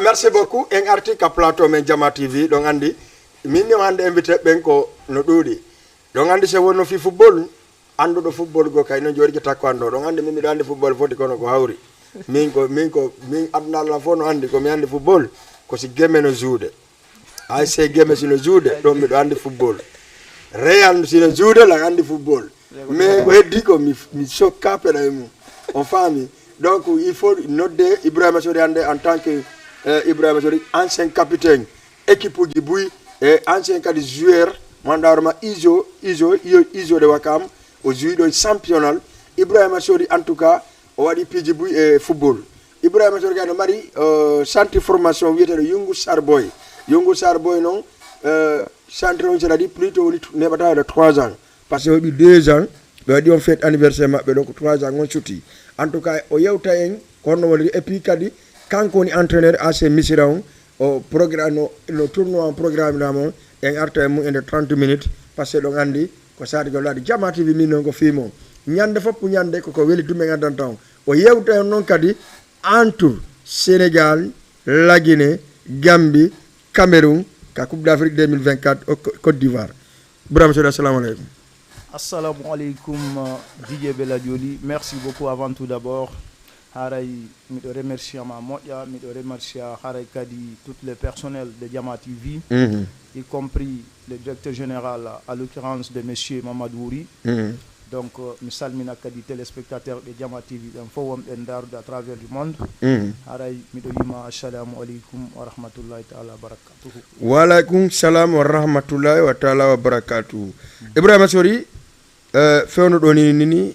Merci beaucoup. En arti ka plateau men Jama T V, ɗon andi min ni hande invité ɓen ko no ɗuuɗi. Ɗon andi se wonno fi football, anduɗo football go kay no jooɗi ke takko ando. Ɗon andi min miɗo andi football foti kono ko hawri. Min ko min ko min aduna Allah fof no andi ko mi andi football ko si geme no juude. A S C geme sino juude ɗon miɗo andi football. Real sino juude lan andi football. Mais ko heddi ko mi mi sokka peɗa e mum. On faami. Donc il faut nodde Ibrahima Sori hande en tant que euh, Ibrahima Sori ancien capitaine équipe uji buy e ancien kadi joueur mandarma iso iso iso de Wakam o jouiɗo championnat. Ibrahima Sori en tout cas o waɗi piiji buy e football. Ibrahima Sori kadi no mari euh, centre formation wiyeteɗo Yungu Sarboy. Yungu Sarboy noon euh, centre on c'est-à-dire plutôt woni neɓata le trois ans. Parce que heɓi deux ans ɓe waɗi on fête anniversaire maɓɓe ɗo ko trois ans on suti. En tout cas o yewta en ko honno woniri et puis kadi kanko woni entraîneur A C Misira on. O programme no, no tournoi on programme namo en arta e mum e nder trente minutes. Parce que ɗon andi ko sati ko laadi Jama T V min noon ko fimo ñande fof ñande koko weli dumen addanta on. O yewta en noon kadi entre Sénégal, Lagine, Gambie, Cameroun ka Coupe d'Afrique deux mille vingt-quatre au Côte d'Ivoire. Ibrahima Sori, assalamu aleykum. Assalamu aleykum, Didier Bella Joli. Merci beaucoup avant tout d'abord. Haray miɗo remercier ma moƴƴa, miɗo remercier haray kadi tout le personnel de Jama T V, Mhm. y compris le directeur général, à l'occurrence de monsieur Mamadou Wuri. Mhm. Donc, euh, mi salmina kadi téléspectateur ɓe Jama T V ɓen fof wonɓe ndaarude à travers du monde. Mhm. Haray miɗo yima assalamu aleykum wa rahmatullahi taala wa barakatuhu. Wa aleykum salam wa rahmatullahi wa taala wa barakatuhu. Ibrahima Sori, eh, fewndo ɗo ni, ni, ni,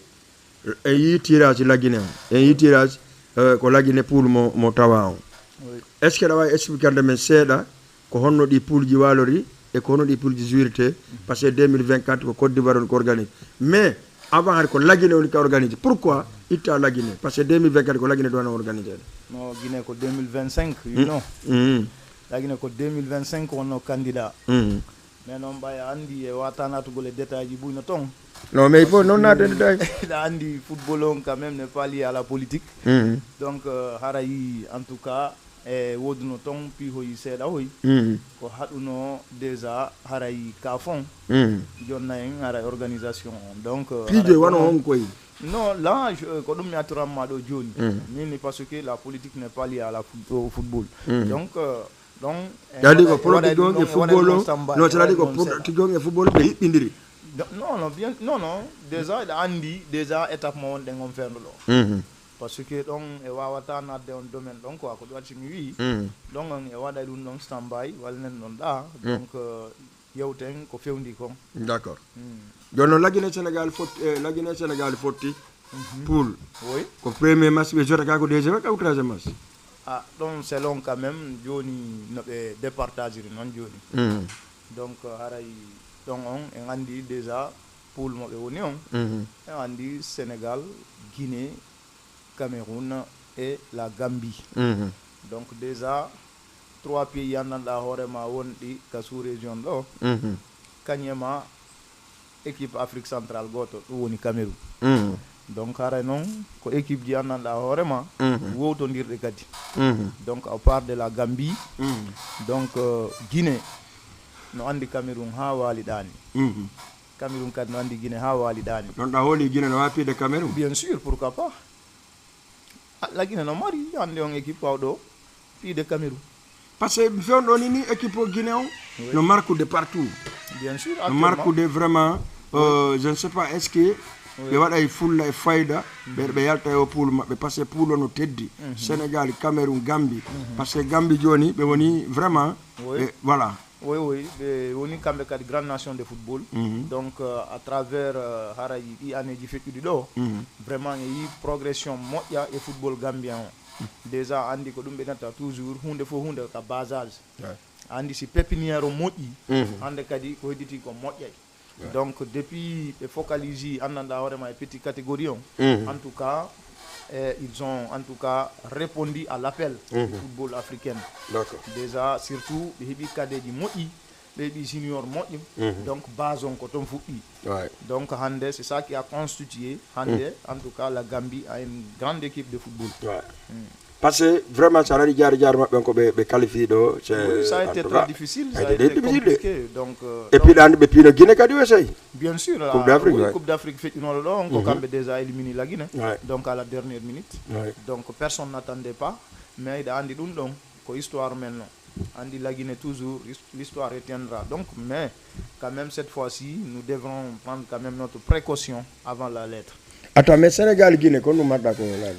en yii tirage Lagine o. En yii tirage, eh, ko Lagine pool mo, mo tawa on. Oui. Est-ce que aɗa waawi expliquer men seeɗa ko honno ɗi pool ji waalori e ko honno ɗi pool ji jouirte? Parce que deux mille vingt-quatre ko Côte d'Ivoire on ko organise. Mais avant hari ko Lagine woni ka organise. Pourquoi itta Lagine? Parce que deux mille vingt-quatre ko Lagine ɗo wano organise. No, Guinée ko deux mille vingt-cinq, you know. Mm. Lagine ko deux mille vingt-cinq wonno candidat. Mm. Mais noon ɓay a anndi e wata natugol e détail ji buy no toon. Non, mais il faut non naatde détail. Aɗa anndi football on quand même n'est pas lié à la politique. Mhm. Donc, euh, haray en tout cas, e wooduno toon piihoyi seeɗa hoy. Mhm. Ko haɗuno déjà haray ka fon. Mhm. Jonna en haray organisation on. Donc, euh, piijoy haray wano on koy. Non, là, je, ko ɗum mi attiran ma ɗo jooni. Mhm. Min ni parce que la politique n'est pas liée à la foot-, au football. Mhm. Donc, euh, Donc, e Yaani ko waɗa-, e waɗa politique ɗum on e ɗon, e football waɗa ɗum on, stand by, non, e c'est-à-dire waɗa ko ɗum on pour-, seeɗa. Tigi on e football ɓe hiɓɓindiri. Do-, non, non, bien, non, non. Déjà, eɗa anndi, déjà, étape mo wonɗen on ferndo ɗo. Mhm. Parce que ɗon e wawata naatde on domaine ɗon, quoi, ko ɗum waɗi si mi wii. Mhm. Ɗon on e waɗa ɗum ɗon stand by, walnen ɗon ɗa. Mhm. Donc, euh, yewten ko fewndi kon. D'accord. Mm. Jooni noon, Lagine Sénégal fotti, eh, Lagine Sénégal fotti Mhm. pool. Oui. Ko premier match ɓe jotaka ko deuxième ka ou troisième match? Ah, ɗon selon quand même, jooni no ɓe départagiri noon jooni. Mhm. Donc, haray ɗon on, en anndi déjà pool mo ɓe woni on. Mhm. En anndi Sénégal, Guinée, Cameroun et la Gambie. Mhm. Donc déjà, trois pays anndanɗa hoore ma wonɗi ka sous-région ɗo. Mhm. Kañum e ma équipe Afrique centrale gooto, ɗum woni Cameroun. Mhm. Donc, haray noon ko équipe ji anndanɗa hoore ma, Mhm. wowtondirɗe kadi. Mhm. Donc, à part de la Gambie, Mhm. donc, euh, Guinée no anndi Cameroun haa waali ɗaani. Mhm. Cameroun kadi no anndi Guinée haa waali ɗaani. Ɗon ɗa hooli Guinée no waawi piide Cameroun? Bien sûr, pourquoi pas? Ah, la Guinée no mari hannde on équipe wawɗo piide Cameroun. Parce que mi fewndo ni, ni équipe o Guinée on Oui. no marquude partout. Bien sûr, No actuellement. marquude vraiment, Oui. euh, je ne sais pas, est-ce que Oui. ɓe waɗay fulla e fayda, ɓe, ɓe yalta e o pool maɓɓe, parce que pool o no teddi. Mhm. Sénégal, Cameroun, Gambie. Mhm. Parce que Gambie jooni, ɓe woni vraiment, Oui. ɓe, voilà. Oui, oui, ɓe woni kamɓe kadi grande nation de football. Mhm. Donc, euh, à travers, euh, haray ɗi anneeji feƴƴuɗi ɗo, Mhm. vraiment en yii progression moƴƴa e football gambien o. Déjà, anndi ko ɗum ɓe nata toujours, huunde fof huunde ka bas âge. Ouais. Anndi si pépinière o moƴƴi, Mhm. hannde kadi ko hedditi ko moƴƴay. Ouais. Donc, depuis ɓe focalise anndanɗa hoore ma e petit catégorie on, Mhm. en tout cas, eh, ils ont en tout cas répondu à l'appel Mhm. du football africain. D'accord. Déjà, surtout, ɓe heɓi kadeji moƴƴi, ɓe heɓi junior moƴƴi. Mhm. Donc, base on ko toon fuɗɗi. Ouais. Donc, hannde, c'est ça qui a constitué, hannde, Mhm. en tout cas, la Gambie a une grande équipe de football. Ouais. Mm. Parce que vraiment, so a nani jaari jaari maɓɓe on ko ɓe, ɓe qualifie ɗo, c'est, Oui, ça a en été tout très cas, difficile, ça a été difficile de. compliqué. Donc, euh, Et puis, donc, ɗan ɓe piino Guinée kadi aussi. Bien sûr, la Coupe d'Afrique, oui, ouais. Coupe d'Afrique feƴƴunooɗo ɗo, on ko Mhm. kamɓe déjà éliminé la Guinée. Ouais. Donc, à la dernière minute. Ouais. Donc, personne n'attendait pas. Mais eɗa anndi ɗum ɗon, ko histoire men no. Anndi la Guinée toujours, l'his-, l'histoire retiendra. Donc, mais quand même, cette fois-ci, nous devrons prendre quand même notre précaution avant la lettre. Attends, mais Sénégal, Guinée, ko ɗum marɗa ko lala?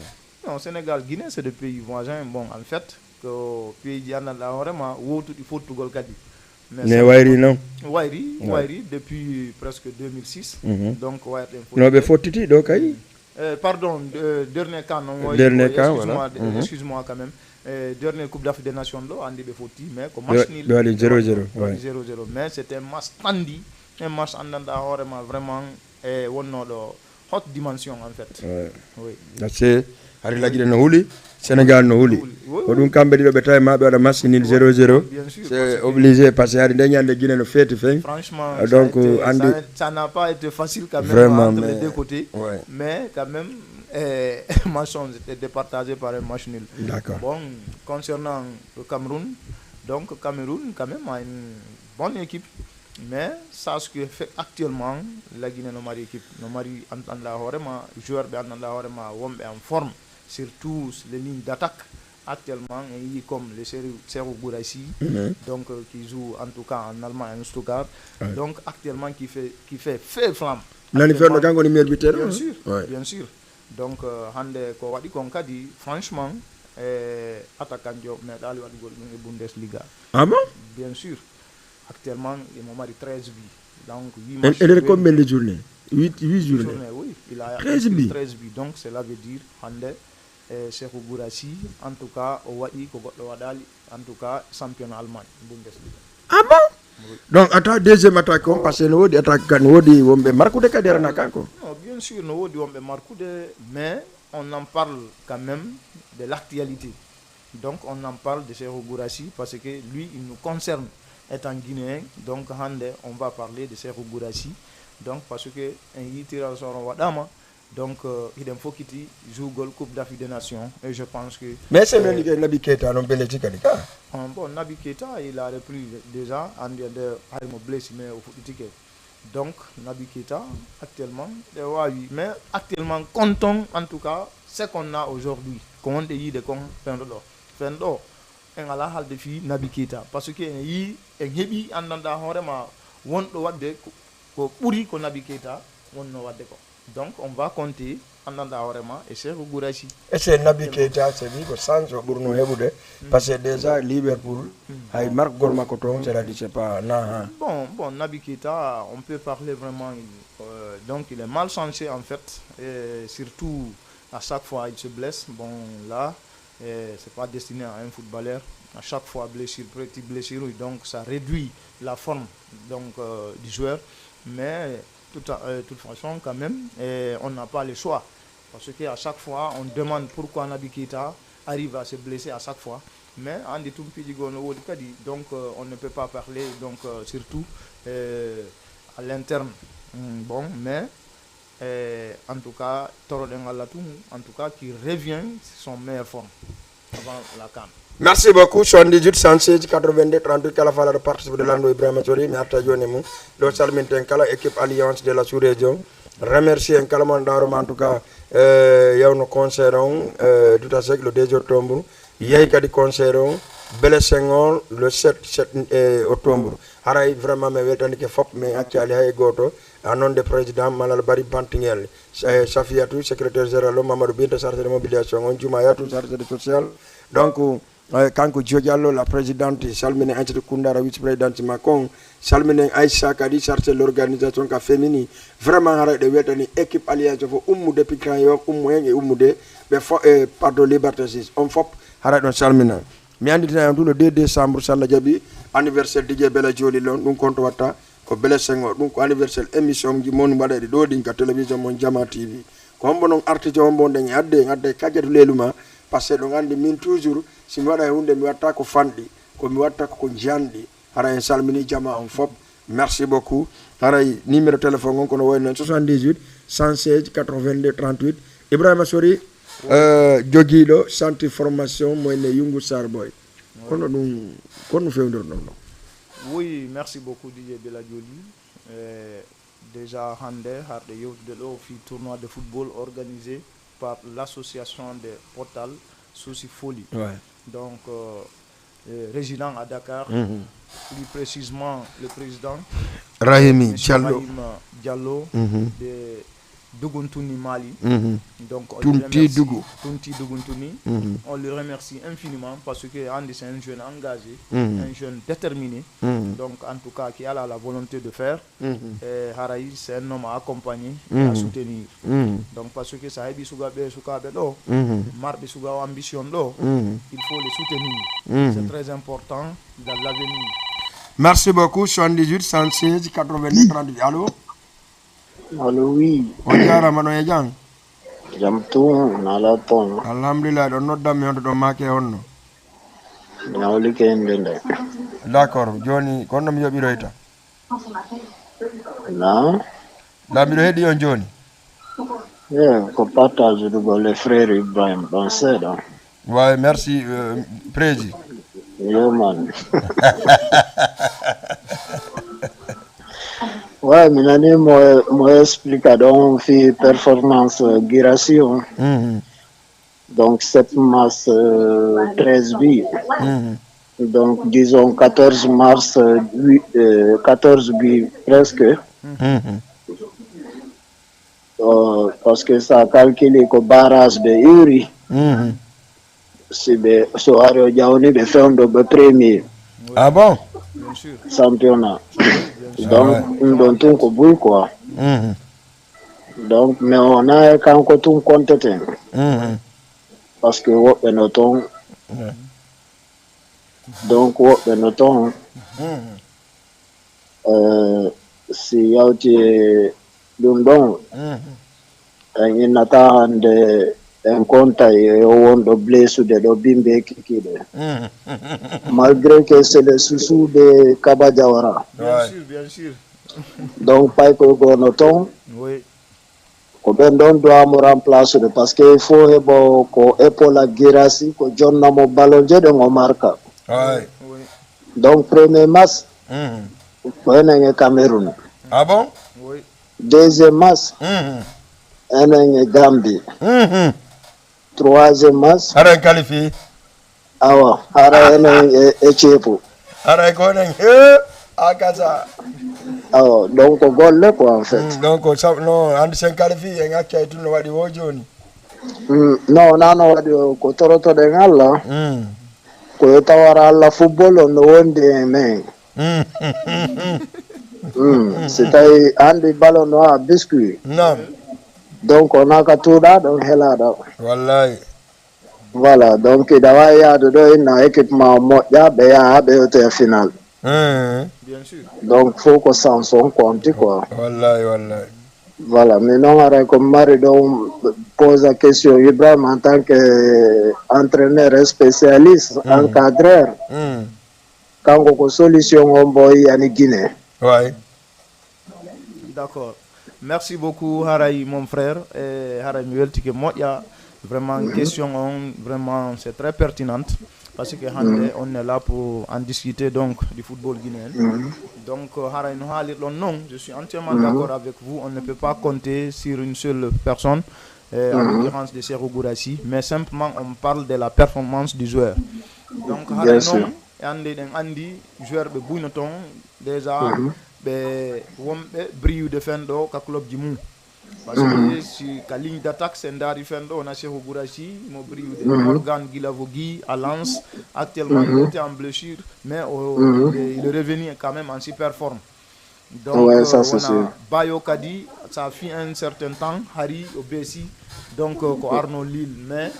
Non, Sénégal, Guinée, c'est des pays voisins. Bon, en fait, ko pays ji anndanɗa hoore ma, wowtuɗi fottugol kadi. Mais Ne ça wayri non? Wayri, Ouais. wayri depuis presque deux mille six. Mhm. Donc, wayre ɗen No ɓe fottiti. fottiti ɗo kay? Euh, pardon, de-, dernier cas, non, Dernier oui, cas, excuse-moi, voilà. Mhm. excuse-moi quand même. Euh, dernier Coupe d'Afrique des Nations ɗo, anndi ɓe fotti, mais ko match Ɓe, nul. ɓe waɗi zéro zéro, Ɓe waɗi ouais. zéro zéro. Mais c'était un match tendu, un match anndanɗa hoore ma vraiment, e wonnooɗo haute dimension, en fait. Ouais. Oui. Parce que hari Lagine no huli, Sénégal no huli. Huli. Oui, Ko oui. ɗum kamɓe ɗiɗo ɓe tawi ma ɓe waɗa match nul Oui, zéro zéro. bien sûr, C'est parce que obligé, parce que hari nde ñande Guinée no feeti fen. Franchement, Ah, ça a donc, été, anndi ça, ça n'a pas été facile quand même Vraiment, entre les mais deux côtés. Ouais. Mais quand même, eh, match on était départagé par un match nul. D'accord. Bon, concernant le Cameroun, donc Cameroun quand même a une bonne équipe. Mais ça, ce qui fait actuellement, la Guinée no mari équipe, no mari an-, anndanɗa hoore ma, joueur ɓe anndanɗa hoore ma, wonɓe en forme. surtout les lignes d'attaque. Actuellement, il y a comme le Serhou Guirassy, donc euh, qui joue en tout cas en Allemagne, en Stuttgart. Ouais. Donc actuellement, qui fait, qui fait feu flamme. Nani Actuellement, ferno kanko ni meilleur buteur bien non? sûr, Ouais. bien sûr. Donc euh, hande ko waɗi kon kadi, franchement, eh, attaquant jo meeɗaali waɗugol ɗum e Bundesliga. Ah bon? Bien sûr. Actuellement, il m'a marqué treize buts. Donc, huit En matchs enen joués. Combien de journées? Huit, huit journées. Journée, oui. Il a Treize inscrit buts. treize buts. Donc, cela veut dire, hande, eh, Serhou Guirassy, en tout cas, o waɗi ko goɗɗo waɗaali, en tout cas, champion Allemagne, Bundesliga. Ah bon? Donc attaque, deuxième attaque on, parce que no woodi attaque kan, no woodi wonɓe markude kadi arana kanko. Non, bien sûr, no woodi wonɓe markude, mais on en parle quand même de l'actualité. Donc, on en parle de Serhou Guirassy parce que lui, il nous concerne étant guinéen. Donc, hande, on va parler de Serhou Guirassy. Donc, parce que un tirage au sort waɗama. Donc, euh, hiɗen fokkiti jougol Coupe d'Afrique des Nations. Et je pense que Mais c'est même que Naby Keita non beleji kadi ka. Ah, bon, Naby Keita, il a repris déjà, andi ande hari mo blessé, mais o fuɗɗitike. Donc, Naby Keita, actuellement, ɗe wawi. Mais actuellement, comptons en tout cas ce qu'on a aujourd'hui. Ko wonde yiide kon fenɗo ɗo. Fenɗo, en ala halde fi Naby Keita. Parce que en yi, en heɓi andanɗa hoorema wonɗo wadde ko, ko ɓuri ko Naby Keita wonno wadde ko. Donc, on va compter andanɗa hoorema e Serhou Guirassy. Et c'est Naby Keita, c'est lui ko chance o ɓurno heɓude. Parce que déjà Liverpool, hay markgol makko toon, c'est-à-dire c'est pas naha. Bon, bon, Naby Keita, on peut parler vraiment. Euh, donc, il est malchanceux en fait. Et surtout, à chaque fois, il se blesse. Bon, là, euh, c'est pas destiné à un footballeur. À chaque fois, blessure, petite blessure, donc ça réduit la forme donc, euh, du joueur. Mais tout à, euh, toute façon, quand même, euh, on n'a pas le choix. Parce qu'à chaque fois, on demande pourquoi Naby Keita arrive à se blesser à chaque fois. Mais andi tumpiiji goo no woodi kadi, donc euh, on ne peut pas parler donc euh, surtout euh, à l'interne. Hmm, bon, mais euh, en tout cas, toroɗen Allah tun, en tout cas, qui revient son meilleure forme avant la CAN. Merci beaucoup. Soixante-dix-huit, cent seize, quatre-vingt-deux, trente-huit, kala falaɗo participe de lanndo Ibrahima Sori, mi arta jooni e mum. Ɗo salminten kala équipe Alliance de la sous-région. Remercier en kala mon ɗaaroma en tout cas, euh, yawno concert on, euh, Duta Seck le deux octobre. Yehi kadi concert on, Bele Senghor le sept, sept, euh, octobre. Haray vraiment mi weltanike fop, mi accali hay gooto. A non de président Malal Bari Bantingel, eh, Safiatou, secrétaire général o, Mamadou Binta, chargé de mobilisation on, Jumayatu, chargé de social. Donc, eh, kanko Joe Diallo, la présidente, salminen Aïssatou Koundara, vice-présidente makko on, salminen Aïssa kadi, chargé de l'organisation ka femini. Vraiment, haray ɗe weltani équipe Alliance fof, ummude Pikran yo, ummu en e ummude ɓe fo, e pardon, Liberté six. On fop, haray ɗon salmina. Mi annditina on tun le deux décembre, so Allah jaɓi, anniversaire D J Bella Jolly lon, ɗum konto watta ko Bele Senghor, ɗum ko anniversaire émission ji mon waɗa ɗi ɗo ɗin ka télévision mon Jama T V. Ko hombo non artiste hombo nden e adde, en adda e kajjatu leelu ma, parce que ɗon anndi min toujours, si mi waɗa e huunde, mi watta ko fanɗi, ko mi watta ko ko njanɗi. Hara en salmini jama on fop. Merci beaucoup. Haray numéro téléphone on kono wayno soixante-dix-huit, cent seize, quatre-vingt-deux, trente-huit. Ibrahima Sori, euh, jogiiɗo santi formation mo ene Yungu Sarboy. Kono ɗum, kono ɗum fewndorɗon ɗon? Oui, merci beaucoup D J Bella Jolly. Euh, déjà hande harɗe yewtude ɗo fi tournoi de football organisé par l'association de Potal Souci Folie. Ouais. Donc euh, euh, résident à Dakar, Mhm. plus précisément le président Rahimi Monsieur Diallo. Rahim Diallo Mhm. de Duguntuni Mali. Mhm. Donc on Tunti le remercie. Dugu. Tunti Duguntuni. Mhm. On le remercie infiniment parce que Andy c'est un jeune engagé, Mhm. un jeune déterminé. Mhm. Donc en tout cas qui a la, la volonté de faire. Mhm. Et Haray c'est un homme à accompagner et à Mhm. soutenir. Mhm. Donc parce que ça heɓi sukaɓe sukaɓe ɗo, Mhm. marɓe sukaɓe ambition ɗo, Mhm. il faut les soutenir. Mhm. C'est très important dans l'avenir. Merci beaucoup. Soixante-dix-huit, cent seize, quatre-vingt-deux, trente-huit. Allô? Allo, oui. On jaaraama, no e jam? Jam tun, nala ton. Alhamdulillah, ɗon noddan mi honto ɗon maake honno? Mi hawlike innde nde. D'accord, jooni ko honno mi yoɓiroyta? Na? La miɗo heɗi on jooni. Yeah, ko partage ɗugo le frère Ibrahim ɗon seeɗa. Waawi, merci, euh, Prési. Yo man. Ouais, mi nani mo, mo explica ɗon fi performance Guirassy on. Mhm. Donc, sept matchs, euh, treize buts. Mhm. Donc, disons, quatorze matchs, euh, huit, euh, quatorze buts presque. Mhm. Euh, parce que ça calcule ko barrage ɓe iwri. Mhm. Si ɓe, so ari o ƴawni ɓe fewndo ɓe premier. Ah bon? Championnat. Donc, ah ouais, ɗum ɗon tun ko buy quoi. Mhm. Donc, mais on a kanko tun konteten. Mhm. Parce que woɓɓe no ton. Ouais. Donc, woɓɓe no ton. Mhm. Eh, si yawti e ɗum ɗon, mhm, en innata hannde en kontay e o wonɗo blessude ɗo bimbe kikiɗe. Mhm. Malgré que c'est le chouchou de Kaba Diawara. Bien sûr, bien sûr. Donc, pay ko gono ton. Oui. Ko ɓen ɗon doit mo remplace de, parce que il faut heɓo ko épaule ak Guirassy, ko jonna mo ballon je ɗen o marka. Ouais. Oui. Donc, premier match, mhm, ko enen e Cameroun. Ah bon? Oui. Deuxième match, mhm, enen e Gambie. Mhm. Troisième match. Hara en qualifié. Awa, hara enen e, e ceepu. Hara e ko enen, he, a kasa. Awa, donc ko golle quoi, en fait. Mm, donc, sa-, no, andi sen qualifié, en acca e tun no waɗi wo jooni. Mm, non, non, no waɗi o, ko torotoɗen Allah. Mm. Ko yo tawara Allah football on no wondi e men. Mm. Mm, si tawi andi ballon noir biscuit. Non. Donc, on a ka tuuɗa ɗon helaɗa. Wallahi. Voilà, donc iɗa waawi yahde ɗo inna équipement moƴƴa, ɓe yaha ɓe yewtoya final. Hein. Bien sûr. Donc, fof ko sens on compte quoi. Wallahi, wallahi. Voilà, mais non, ara ko mari ɗo pose a question, Ibrahim, en tant que entraîneur spécialiste, mhm, encadreur, mhm, kanko ko solution on mbo yiyani Guinée. Ouais. D'accord. Merci beaucoup, haray, mon frère. Eh, haray, mi weltike moƴƴa. Vraiment, mhm, question on, vraiment, c'est très pertinente. Parce que hannde, mhm, on est là pour en discuter donc du football guinéen. Mhm. Donc, euh, haray no haalirɗon non, je suis entièrement, mhm, d'accord avec vous. On ne peut pas compter sur une seule personne, euh, en, mhm, l'occurrence de Cheikhou Gourassi, mais simplement on parle de la performance du joueur. Donc, haray, bien sûr, non, e hannde eɗen anndi joueur ɓe buyno toon, déjà, mhm, ɓe wonɓe briyude fenɗo ka club ji mum. Parce que, mhm, si ka ligne d'attaque, si en ndaari fenɗo, wona Cheikhou Gourassi, mo briyude. Mhm. Morgan Guilavogui, à Lens, actuellement, mhm, il était en blessure, mais o, mhm, il est, il est revenu quand même en super forme. Donc, ouais, euh, ça, c'est sûr. Bayo kadi, ça fait un certain temps, hari o baissi. Donc, euh, ko arno Lille, mais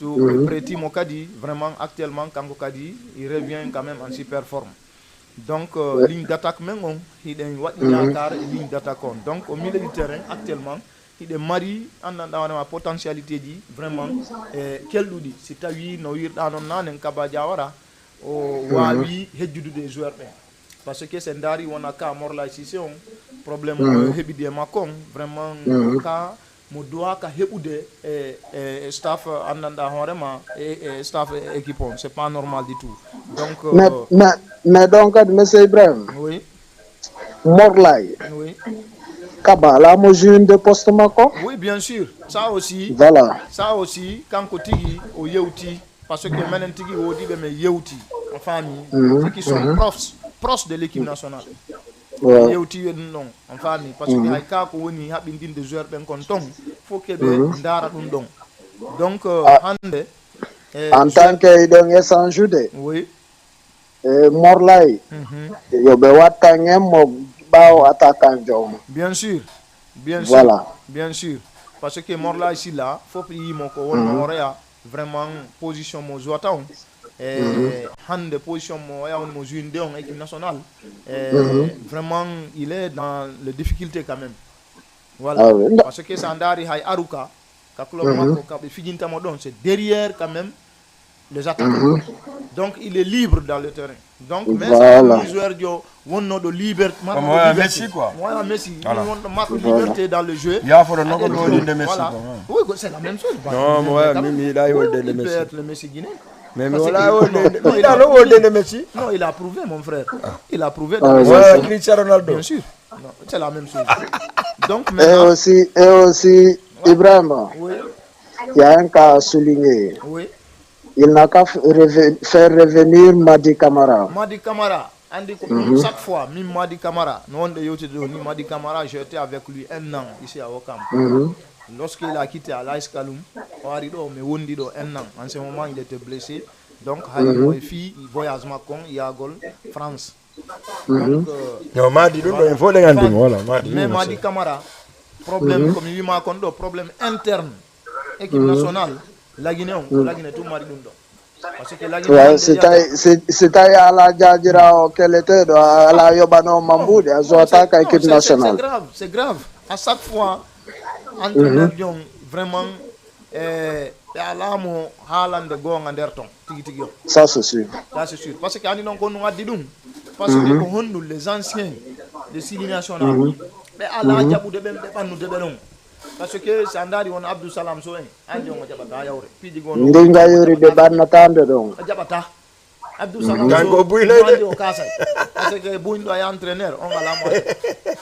to, mhm, ɓe prêti mo kadi, vraiment, actuellement, kanko kadi, il revient quand même en super forme. Donc, euh, ouais, ligne d'attaque men on, hiɗen waɗi, mhm, yaakaar e ligne d'attaque on. Donc, au milieu du terrain, actuellement, hiɗen mari, anndanɗaa hoore ma, potentialité ji vraiment, eh, kelɗuɗi. Si tawi no wirɗa non nanen, Kaba Diawara, o, mhm, waawi hejjudude e joueur ɓen. Parce que si en ndaari wona ka Morlaye Cissé on, problème, mhm, o heɓidi e makko on, vraiment, mhm, ka mo duwaka heɓude e, e, e staff, anndanɗaa hoore ma, e, e staff e équipe on. C'est pas normal du tout. Donc, mais, euh, mais, mais donc, kadi, monsieur Ibrahim, oui, Morlaye, oui, Kaba, ala mo jouinde poste makko? Oui, bien sûr. Ça aussi, voilà, ça aussi, kanko tigi, o yewti. Parce que menen tigi woodi ɓe men yewti, a faami? Mhm, ceux qui sont, mhm, proches, proches de l'équipe nationale. Ouais. Yewti e ɗum ɗon, a faami? Parce que, mhm, hay ka ko woni haɓɓindinde joueur ɓen kon ton, faut que ɓe, mhm, ndaara ɗum ɗon. Donc, euh, ah, hannde, eh, en tant que iɗon échange de, oui, e Morlaye, mhm, yo ɓe wattan en mo ɓaawo attaquant jo on. Bien sûr, bien sûr, voilà, bien sûr. Parce que Morlaye Sylla, fof yii mo ko wonno, mhm, hoore ya, vraiment position mo jouata on. E, mhm, hannde position mo oya woni mo jouinde on équipe nationale. E, mhm, vraiment, il est dans les difficultés quand même. Voilà. Ah oui. Parce que sa ndaari hay aruka, ka club, mhm, makko, ka ɓe fijinta mo ɗon, c'est derrière quand même les attaquants. Mhm. Donc, il est libre dans le terrain. Donc, mais, voilà, sa joueur jo wonnoɗo liberté, marɗo, omo waya liberté. Messi, quoi. Omo waya Messi, voilà, wonɗo marɗo, voilà, liberté dans le jeu. Yafoɗo noon ko mi wolinde Messi, voilà, quoi, hein. Oui, c'est la même chose. Non, mo waya, mi, mi yiɗa wolde nde Messi. Il peut être le Messi guinéen. Mais mi wala wolde nde, mi yiɗa no wolde nde Messi. Non, il a prouvé, mon frère. Ah. Il a prouvé dans le, ah, ouais, Cristiano Ronaldo. Bien sûr. Non, c'est la même chose. Donc, et maintenant, aussi, et aussi, ouais, Ibrahima. Oui. Il y a un cas souligné. Oui. Il n'a qu'à f- reve- faire revenir Madi Camara. Madi Camara, andi ko ɗum chaque fois, min Madi Camara, no wonde yewtide ɗo ni, Madi Camara, j'étais avec lui un an ici à Ouakam. Lorsqu'il a quitté à l'A S Kaloum, o ari ɗo, mi wondi ɗo un an. En ce moment, il était blessé. Donc, hari mo e fii voyage makko on, yahgol France. Donc, euh, No, Madi ɗum ɗo en fof ɗen anndi mo, voilà, Madi mais ɗum ɗo Madi se- Camara, problème, comme wima kon ɗo, problème interne équipe nationale, Lagine on, ko Lagine tun mari ɗum ɗo. Parce que Lagine Ouais, hande si yahata- tawi si si tawi ala jaajirawo keleteɗo, ala yoɓano mambude, a jowata ka Non, équipe c'est- c'est- c'est nationale. Grave, c'est grave. À chaque fois, entraîneur jon vraiment, eh, ɓe alamo haalande goonga nder ton tigi tigi on. Ça c'est sûr. Ça c'est sûr. Parce que andi noon ko ɗum addi ɗum. Parce que ko honɗum, les anciens de Sili National, ɓe ala jaɓude ɓen, ɓe ɓannude ɓe ɗon. Parce que si a ndaari won Abdou Salam Sow en, andi on o jaɓata yawre piiji goo noon. Ndi ngayori ɓe ɓannatande ɗon. A jaɓata. Abdou Salam Kanko Sow, o buynay de. andi o kaasay. Parce que buyndo e entraîneur on ala mo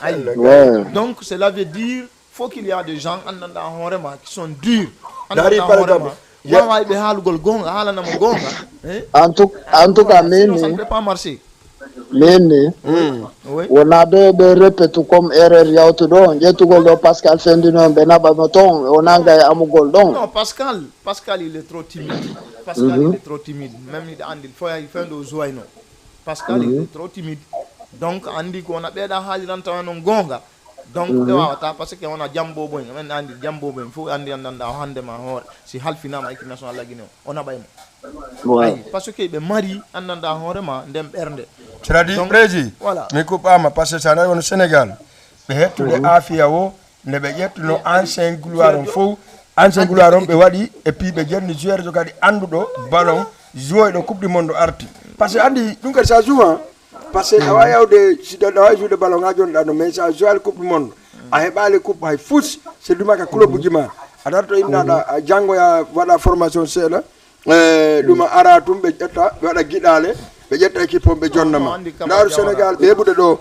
ayi. Ouais. Donc cela veut dire, faut qu'il y a des gens anndanɗa hoore ma qui sont durs. Dari Anndanɗa par hoore ma exemple, ya- wawa ɓe haalugol goonga, haalanamo goonga. Eh? En tout, en tout cas, Sinon, ça ne mimi peut pas marcher. mimi Oui. wona ɗo ɓe repetu comme erreur yawtuɗo on ƴettugol ɗo Pascal Fendino ɓe naɓa mo ton o nanga e amugol ɗon. Non, Pascal, Pascal, il est trop timide. Pascal, il est trop timide. Même il andi, il faut, il fait de joie, non. Pascal, il est trop timide. Donc, andi ko wona ɓeeɗa haaliranta on noon goonga. Donc, ɓe wawata, parce que wona jambobo en, men andi jambobo en fof andi anndanɗa o hande ma hoore. Si halfinama équipe nationale Lagine o, o naɓay mo. Ouais. Ayi, parce que ɓe mari anndanɗa hoore ma nden ɓernde. C'est-à-dire, Donc, prési, voilà. Mi kuɓɓama, parce que sa nawi won Sénégal, ɓe hettude Afia o, nde ɓe ƴettuno ancien gloire on fof, ancien gloire on ɓe waɗi, et puis ɓe jenni joueur jo kadi annduɗo ballon, jouoyɗo coupe du monde arti. Parce que andi ɗum kadi sa souvent, parce que a wawi yawde, si ɗa wawi joude ballon ha joni ɗa no, mais sa joual coupe du monde, a heɓali coupe hay fus, c'est duma ka club uji ma, a darto innaɗa, a janngoya, waɗa formation seeɗa, e ɗum a ara tun ɓe ƴetta, ɓe waɗa giɗale, ɓe ƴetta équipe on ɓe jonnama. Ndaru Sénégal ɓe heɓude ɗo,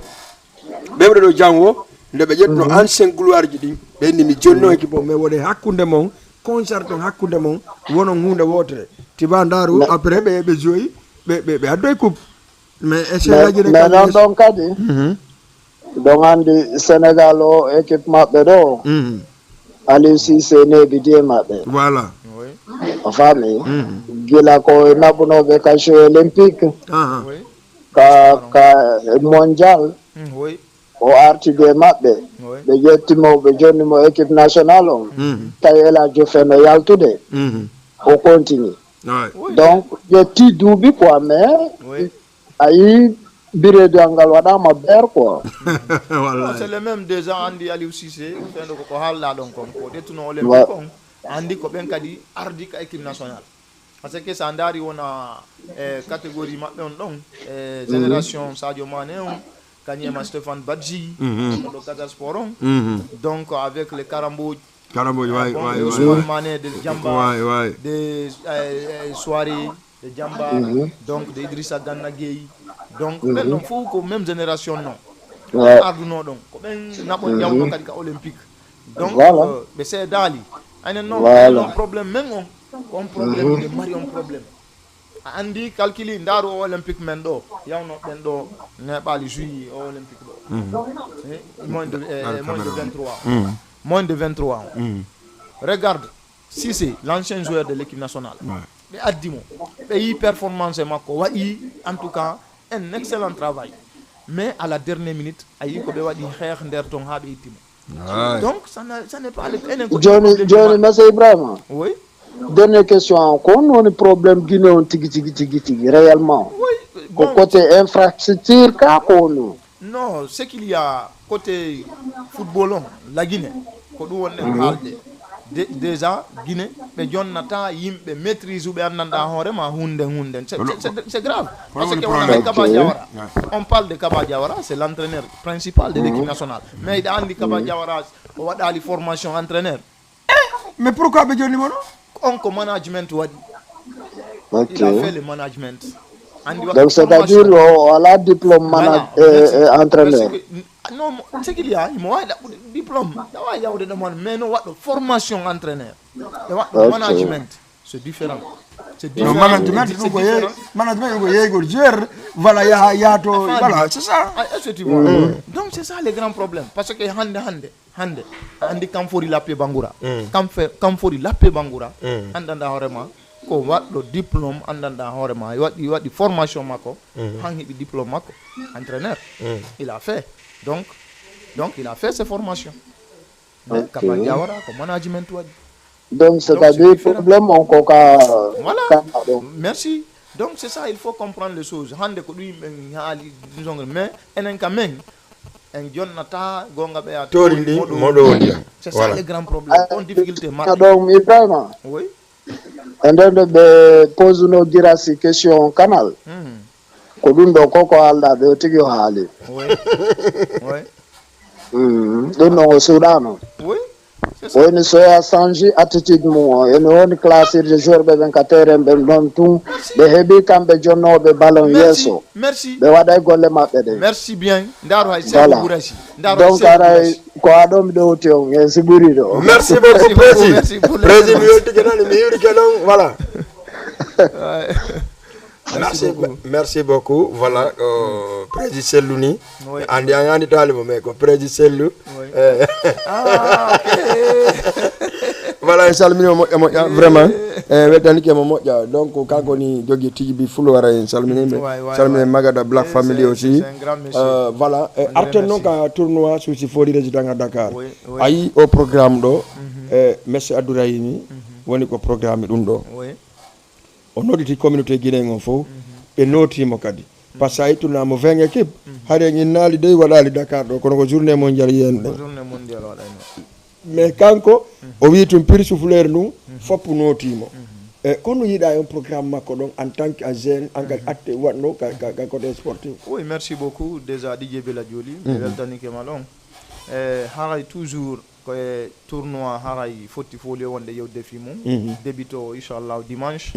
ɓe heɓude ɗo janngo, nde ɓe ƴettuno ancien gloire ji ɗin, ɓe inni mi jonno équipe on, mais woni hakkunde mon, concert on hakkunde mon, wonon hunde wotere. Tiba ndaru, après ɓe ɓe joyi, ɓe ɓe ɓe addoy coupe. Mais essai mais lagine mais kam ɗon yeeso. Ɗon kadi ɗon andi Sénégal o équipe maɓɓe ɗo, Aliou Cissé neeɓidi e maɓɓe. Voilà. A faami? Gila ko naɓunoɓe ka jeux olympique, Aha. ka ka mondial, Mm, oui. O artidi e maɓɓe, Oui. Ɓe ƴetti mo, ɓe jonni mo équipe national on. Tawi El Hadj Diouf en no yaltude, o continue. Ouais. Oui. Donc ƴetti duuɓi quoi, mais Oui. a yii bireeduwal ngal waɗaama beer quoi. Non, Wallahi. c'est le même déjà, anndi Aliou Cissé, fewndo ko ko haalɗaa ɗon kon, ko ƴettuno Wa- olympique on, anndi ko ɓen kadi ardi ka équipe nationale. Parce que so a ndaari wona e catégorie maɓɓe on ɗon, e génération Sadio Mané on, kañum e ma Stéphane Badji, ɗo Casa Sport on. Donc avec les Karambooj, Karambooj, waay, bon, waay, Ousmane waay. Mané de Jamba, Waay, waay. de eh, eh, Soirée, de Jamba, donc de Idrissa Gana Gueye. Donc ɓen ɗon fof ko même génération non. Ouais. Arduno ɗon ko ɓen naɓo jawno kadi ka olympique. Donc Voilà. euh, ɓe seedaali. Aynen noon, Voilà. Aynen noon, problème men on ko on problème de mari on problème. A anndi, calculi, ndaaru o olympique men ɗo, yawno ɓen ɗo neeɓaali juillet o olympique ɗo. Eh, moins de eh, moins de vingt-trois. Moins de vingt-trois. Regarde, Cissé, l'ancien joueur de l'équipe nationale, ɓe addi mo, ɓe yi performance e makko, waɗi en tout cas un excellent travail. Mais à la dernière minute, a yi ko ɓe waɗi xeex nder ton haa ɓe itti mo. Waay. Donc ça n'a- ça n'est pas le enen ko Joni problème joni de- Monsieur Ibrahima, Oui. Dernière question, ko on woni problème Guinée on tigi tigi tigi tigi réellement? Oui, Ko bon, côté infrastructure ka ko on? Non, ce qu'il y a côté football on, la Guinée, ko ɗum wonɗen haalde. Dé- déjà Guinée ɓe jonnata yimɓe maîtrise, ɓe anndanɗa hoore ma hunden hunden, c'est c'est- c'est grave. Parce que on a Kaba Diawara, on parle de Kaba Diawara, c'est l'entraîneur principal de l'équipe nationale. Mais iɗa anndi Kaba Diawara o waɗali formation entraîneur. Mais pourquoi ɓe jonni mo ɗo? On ko management waɗi. Ok. Il a fait le management. Anndi waɗi Donc c'est-à-dire formation. O ala diplôme Voilà, manag euh, merci. euh, entraîneur. Parce que, non, mo- ce qu'il y a, imo wawi ɗaɓɓude Diplôme, awa yawde ɗo mon, mais no waɗɗo formation entraîneur, e waɗɗo Ok. management. C'est différent. C'est Non, différent. Management C'est ɗum ko yeey différent. Management ɗum ko yeeygol joueur. Voilà, yaha yaha to. Affaire Voilà, c'est ça. Ah, est-ce que tu vois? Donc c'est ça le grand problème, parce que hande hande hande andi kam fori lappe bangura. Kam fe kam fori lappe bangura. Andanda hoore ma ko waɗɗo diplôme, andanda hoore ma waɗi waɗi formation makko. Han heɓi diplôme makko, entraîneur. Il a fait donc donc il a fait ses formations. Mais Ok. Kabal Diawara ko management waɗi. Donc c'est-à-dire problème on ko ka Voilà. Merci. Donc c'est ça, il faut comprendre les choses. Hande ko ɗum en haali, disons, mais enen ka men en jonnata gonga ɓe a Tori ndi moɗo wondiya. C'est ça le grand problème. On difficulté maɗɗo. Donc Ibrahima. Oui. E nder nde ɓe posuno Girassi question kanal. Ko ɗum ɗo koko haalɗa ɗo tigi o haali. Oui. Oui. Ɗum ɗon o suuɗano. Oui. Woni soya change attitude mum o ene woni classirde joueur ɓe ɓen ka terrain ɓen ɗon tun. Ɓe heɓi kamɓe jonnooɓe ballon yeeso. Merci. Ɓe waɗay golle maɓɓe ɗen. Merci bien. Ndaaru hay Seydou Bourassi. Ndaaru hay Donc Seydou aray Bourassi. Ko aɗo mi ɗowti on e si ɓuri ɗo. Merci beaucoup, Prési. Merci beaucoup. Prési mi weltike noon, mi hiwrike noon, voilà. Merci beaucoup. Merci beaucoup. Voilà, euh, Prési Sellu ni. Oui. Andi an andi taali mo, mais ko Prési Sellu. Oui. Eh. Ah, ok. Voilà, en salmini mo moƴƴa moƴƴa vraiment. Eh, weltanike mo moƴƴa. Donc kanko ni jogi tigi bi fulu wara, en salmini mo. Salmini Magada Black Family aussi. C'est un grand monsieur. Euh, voilà, eh, arten noon ka tournoi suusi fori résident à Dakar. Oui, oui. Ayi o programme ɗo, eh, monsieur Abdourahimi woni ko programme ɗum ɗo. Oui. O nodditi communauté guinéen on fof, ɓe nootiimo kadi. Par ce que a ittunaama vingt équipe, hari en innaali dey waɗaali Dakar ɗo, kono ko journée mondial yiyen ɗo. Mais kanko, o wii tun prix souffleur ndun, fof nootiimo. E kono yiɗa on programme makko ɗon en tant que jeune, an kadi atte waɗno ka, ka, ka côté sportif. Oui, merci beaucoup. Déjà, Didier Bella Dioli, mi weltanike ma ɗon. E haray toujours, ko e tournoi haray fotti fof le wonde yewde fi mum. Débito, inchallah, dimanche.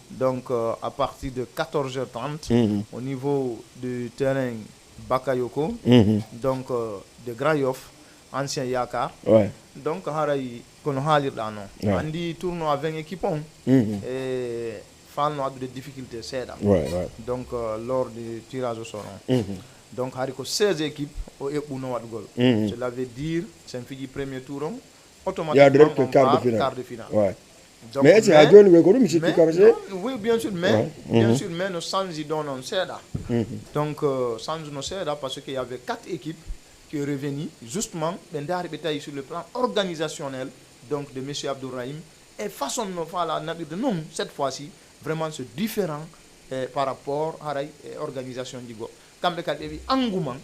Donc, euh, à partir de quatorze heures trente, au niveau du terrain Bakayoko, donc, euh, de Grand Yoff, ancien Yakar. Ouais. Donc, haray kono haalirɗa noon. Ouais. Andi tournoi vingt équipe on, e falno addude difficulté seeɗa. Ouais, ouais. Donc, euh, lors du tirage au sort on. Donc, hari ko seize équipe o eɓɓuno waɗugol. Cela veut dire, sen fiji premier tour on, automatiquement on part quart de finale. Ouais. Donc, mais est-ce que ha joni ɓe ko ɗum mi sikki kam se? Oui, bien sûr, mais bien sûr, mais no change ɗon on seeɗa. Donc, euh, change no seeɗa parce que y avait quatre équipes qui est revenu, justement, ɓe ndaari ɓe tawi sur le plan organisationnel, donc de monsieur Abdourahim, e façon no faala naɓirde noon, cette fois-ci, vraiment c'est différent, eh, par rapport haray e organisation ji goo. Kamɓe kadi ɓe wi engouement,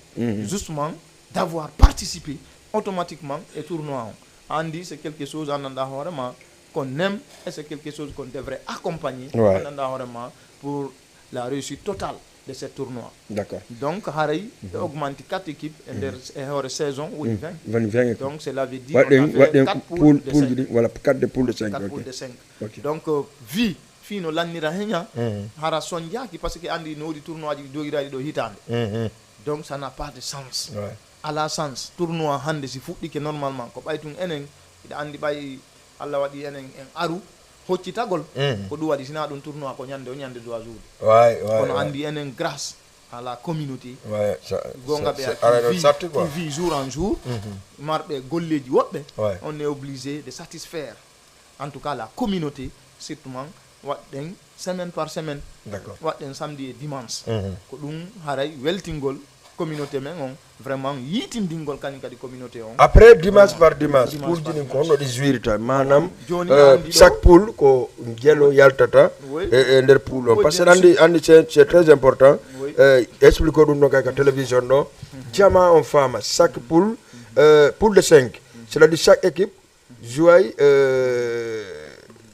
justement, d'avoir participé automatiquement e tournoi on. Andi, c'est quelque chose anndanɗa hoore ma, ko nem, et c'est quelque chose qu'on devrait accompagner, anndanɗa hoore ma, pour la réussite totale de ce tournoi. D'accord. Donc, haray, ɓe augmenti quatre équipes e nder, e hoore saison, woni vingt. Woni vingt équipes. Donc, cela veut dire on a fait quatre poules de cinq. Voilà, quatre de poules de cinq. Quatre poules de cinq. Ok. Donc, euh, vu fii no lannira heña, hara sonjaaki, parce que andi no woodi tournoi ji ɗi dogiraaɗi ɗo hitaande. Donc, ça n'a pas de sens. Ouais. Alaa sens. Tournoi hannde si fuɗɗike normalement, ko ɓay tun enen, hiɗa andi ɓay Allah waɗi enen en aru hoccitagol. Ko ɗum waɗi, sinaa ɗum tournoi ko ñande o ñande doit joude. Ouais, ouais, kono ouais. Andi enen grâce à la communauté. Ouais, ça, gonga ça, ɓe ça, a ara ɗon satti quoi. Qui vit jour en jour, marɓe golleeji woɗɓe, ouais, on est obligé de satisfaire en tout cas la communauté, surtout man waɗɗen semaine par semaine. D'accord. Waɗɗen samedi et dimanche. Ko ɗum haray weltingol communauté men on, vraiment yiitindingol kañum kadi communauté on. Après, dimanche par dimanche, poule ji ɗin ko honno ɗi jouirta? Maanaam, jooni euh, andi ɗo chaque poule ko jelo yaltata, oui, e, e nder poule on. Oui, parce que bien sûr. Andi, andi c'est, c'est très important. Oui. Euh, explique ɗum ɗon kay ka télévision ɗo. Jama on faama chaque poule, euh, poule de cinq. C'est-à-dire chaque équipe joue, euh,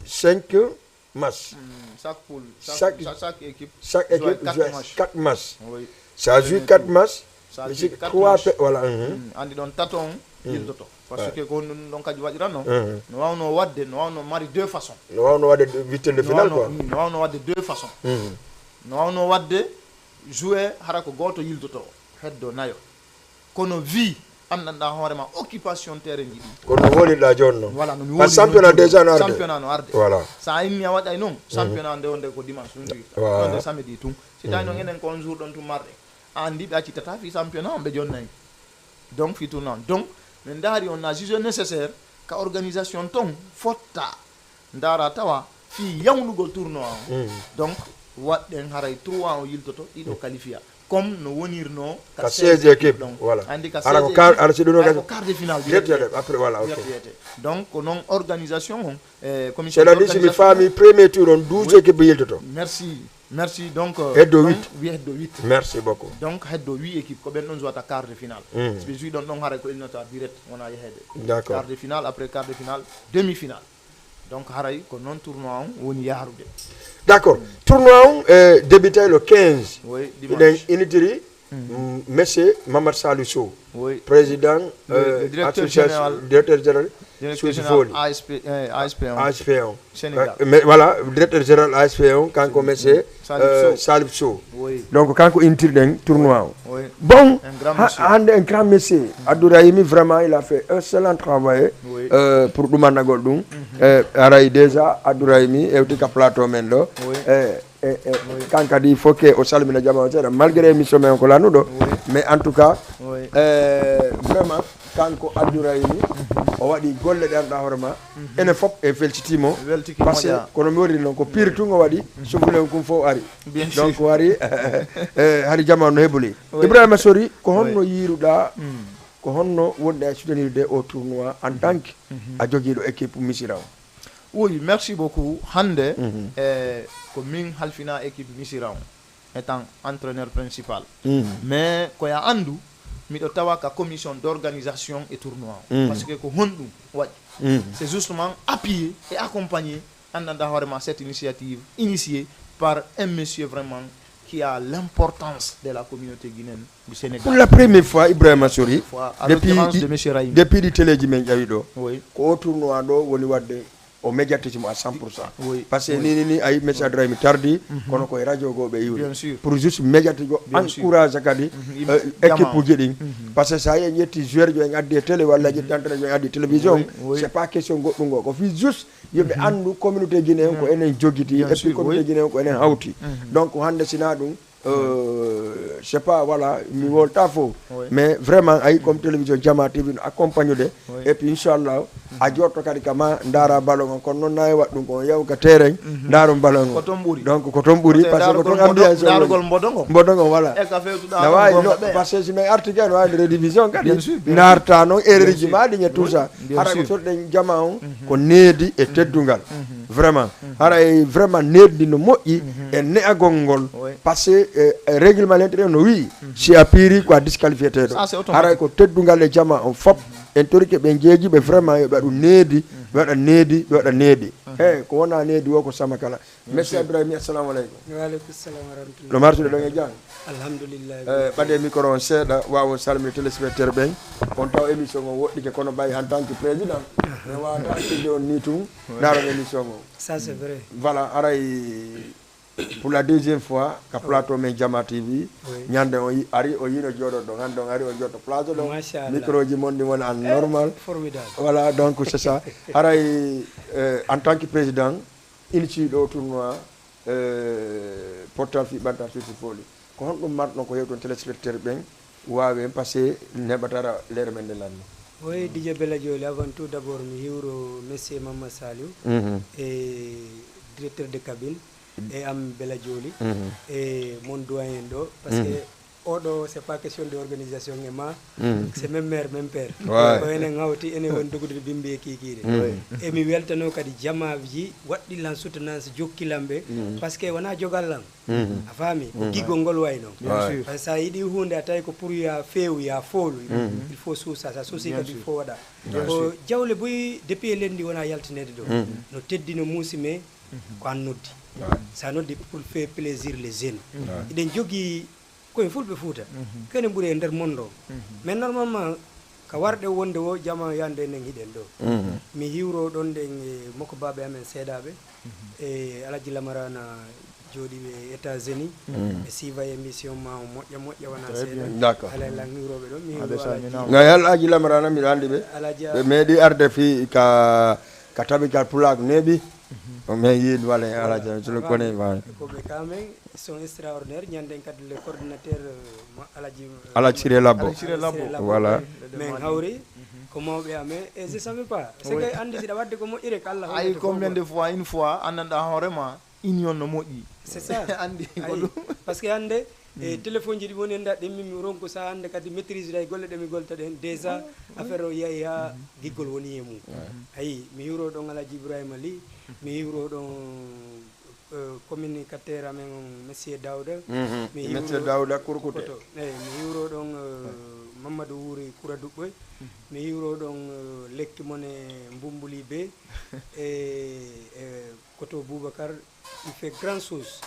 cinq match. Hmm, chaque poule, chaque, chaque, cha-, chaque équipe, chaque joue équipe quatre joue matchs. Quatre matchs. Oui. Ça joue quatre matchs. Ça joue quatre matchs. Trois pe-, voilà. Hmm, andi ɗon tato on yiltoto. Parce que ko ɗum ɗon kadi waɗiranno. No wawno waɗde, no wawno mari deux façons. No wawno waɗde deux, huitième de finale, quoi. No wawno, hmm, no wawno waɗde deux façons. No wawno waɗde jouer hara ko gooto yiltoto, heddo nayo. Kono vi anndanɗaa hoore ma occupation terrain ji ɗi. Kono no wonirɗa jooni noon. Voilà, no mi woni. Parce que championnat déjà no arde. Championnat no arde. Voilà. So a inni a waɗay noon, championnat nde wonde ko dimanche ɗum joyta. Wonde samedi tun. Si tawi noon enen ko on jour ɗon tun marɗe. A anndi ɓe accitata fii championnat on ɓe jonnayi. Donc fii tournoi on. Donc min ndaari on a jugé nécessaire ka organisation ton fotta ndaara tawa fii yawnugol tournoi on. Donc waɗɗen haray trois on yiltoto, ɗiɗo qualifié. Comme no wonirnoo ka seize équipe ɗon. Voilà. Anndi ka seize équipe, ara si ɗum ɗo ko quart de finale direct. Après, voilà, ok. Donc ko noon organisation on, eh, commission d'organisation. C'est-à-dire si mi faami premier tour on douze équipe yiltoto. Merci. Merci. Donc heddo huit. Wi heddo huit. Merci beaucoup. Donc heddo huit équipe ko ɓen ɗon jouata quart de finale. Si ɓe jouit ɗon ɗon haray ko éliminatoire direct wona yeheede. D'accord. Quart de finale, après quart de finale, demi finale. Donc haray ko noon tournoi on woni yahrude. D'accord. Tournoi on e débutay le quinze. Oui, dimanche. Hiɗen initiri monsieur Mamadou Salou Sow, oui, président, le, le directeur général, directeur général Suusi Fooli. ASP, eh, ASP on. ASP on. Sénégal. Mais voilà, directeur général ASP on, kanko monsieur Salif Sow. Oui. Donc kanko intirɗen tournoi o. Oui. Bon, hande un grand monsieur Abdourahimi, vraiment il a fait excellent travail, oui, pour ɗumannagol ɗum. Haray déjà Abdourahimi hewti ka plateau men ɗo. Oui. E e e kan kadi il faut que o salmina jama on seeɗa, malgré émission men on ko lannuɗo. Mais en tout cas, vraiment kanko Abdourahimi o waɗi golle ɗe annduɗa hoore ma enen fof e felcitimo. Parce que kono mi waɗiri noon ko pire tun o waɗi, sofule on kun fof ari. Donc o ari. Hari jama on no hebuli. Ibrahima Sori, ko honno yiiruɗa, ko honno wonɗa e soutenirde o tournoi en tant que a jogiiɗo équipe misira o? Oui, merci beaucoup. Hannde e ko min halfina équipe misira on étant entraîneur principal. Mais ko ya anndu miɗo tawa ka commission d'organisation e tournoi on. Parce que ko honɗum waɗi? C'est justement appuyer et accompagner, anndanɗa hoore ma, cette initiative initiée par un monsieur vraiment qui a l'importance de la communauté guinéenne du Sénégal. Pour la première fois, Ibrahima Sori, depuis ɗi teleji men ƴawi ɗo, ko o tournoi ɗo woni waɗde o médiatisme à cent pour cent. Parce que ni ni ni ayi message dray mi tardi, kono koye radio goo ɓe iwri pour juste médiatigo, encourage kadi équipe uji ɗin. Parce que sa yi en ƴetti joueur jo en addi e télé walla ƴetti entraîneur jo en addi e télévision, c'est pas question goɗɗum goo, ko fii juste yoɓe anndu communauté guinéen ko enen jogiti et puis communauté guinéen ko enen hawti. Donc hannde sina ɗum, c'est pas, voilà, mi wolta fof, mais vraiment ayi comme télévision Jama T V no accompagnude. Et puis inchallah a jotto kadi kama ndaara ballon on, kono noon nayi waɗ ɗum ko on yaw ka terrain ndaaron ballon on. Donc ko toon ɓuri parce que ko toon ambiance mbodo ngon, voilà. Na wawi parce que si min arti kadi no wawi rediffusion kadi ndarta noon erreur uji ma ɗin e tout ça. Hara ko soɗɗen jama on ko needi e teddungal. Vraiment haray vraiment needi no moƴƴi e ne'agol ngol. Parce que règlement l'intérieur no wi'i si a piiri ko a disqualifié teɗo. Haray ko teddungal e jama on fop en torike ɓe jeejiɓe vraiment yoɓe waɗu needi, ɓe waɗa needi, ɓe waɗa needi. He ko wona needi wo ko sama kala. Merci Abdourahimi, assalamu aleykum. Wa aleykum salam wa rahmatullah. No martude ɗon e jam? Alhamdulillah. Ɓaɗe micro on seeɗa, waawon salminde téléspectateur ɓen. On taw émission on woɗɗike kono ɓay en tant que président mi wawata accirde on ni tun. Ndaron émission on. Ça c'est vrai. Voilà, haray pour la deuxième fois ka plateau men Jama T V. Ñande on ari o yino jooɗo ɗon, hande on ari o jooɗo place ɗon. Micro ji mon ɗi wona en normal. Voilà, donc c'est ça. Haray en tant que président initiiɗo o tournoi portal fi ɓantal suusi fooli, ko honɗum marɗon ko yewton téléspectateur ɓen waawi en parce que neɓatara lere men nde lanno. Oui, Didier Bella Joli, avant tout d'abord mi hiwro monsieur Mamma Saliou e directeur de cabine e am Bella Joli e mon doyen ɗo parce que oɗo c'est pas question de organisation e ma, c'est même mère même père. Ko enen hawti enen woni dogudude bimbi e kikiɗe. E mi weltano kadi jamaji waɗɗi lan soutenance jokki lan ɓe parce que wona jogal lan. A faami ko giggol ngol wayi noon. Par ce que sa yiɗi hunde a tawi ko pour ya feewu ya foolu, il faut suusa, sa suusi kadi il faut waɗa. Ko jawle boyi depuis e lenndi wona yaltineede ɗo. No teddi no muusi mais ko an noddi. Sa noddi pour faire plaisir les jeunes. Eɗen jogii koye fulɓe fuuta kene ɓuri e nder monde o. Mais normalement ka warɗe wonde wo jama yande enen hiɗen ɗo. Mi hiwro ɗon ɗen e mokko baɓe amen seeɗaɓe e alaji lamarana jooɗiiɓe États-Unis, ɓe siiva émission ma o moƴƴa moƴƴa wona seeɗa. D'accord. Alay lan hiwrooɓe ɗon mi hiwro Alhaji Alhaji. Amina. Nga yal aji lamrana miɗo anndi ɓe. Alhaji Ɓe meeɗi arde fii ka ka tabital pulaak neeɓi. O men yiin wale Alhaji Amina sulu kone ma. Ko ɓe quand même sont extraordinaires. Ñanden kadi le coordinateur euh, ma- Alhaji euh, Alhaji Siré Labbo. Alhaji Siré Labbo. Voilà. Min hawri ko mawɓe amen et je savais pas ce Oui. Que anndi siɗa waɗde ko moƴƴire ko Allah Ay hollata combien ko. De fois, une fois, anndanɗa hoore ma, union no moƴƴi. C'est ça. Anndi ko Ayi, ɗum. Parce que hannde e téléphone ji ɗi woni hannde ɗin min mi ronku sa hannde kadi maîtrise ɗay golle ɗe mi golta ɗen déjà affaire o yahi ha giggol woni e mum. Ayi, mi hiwro ɗon Alhaji Ibrahima Ly, mi hiwro ɗon euh, communicateur amen on Monsieur Daouda. Mi hiwro- Monsieur Daouda Kurkute. Koto. Eyi, mi hiwro ɗon euh, Mamadou Wuri Kura Duɓɓoy. Mi hiwro ɗon euh, Lekki Mone Mbumbuli be e e Koto Boubacar, il fait grand chose.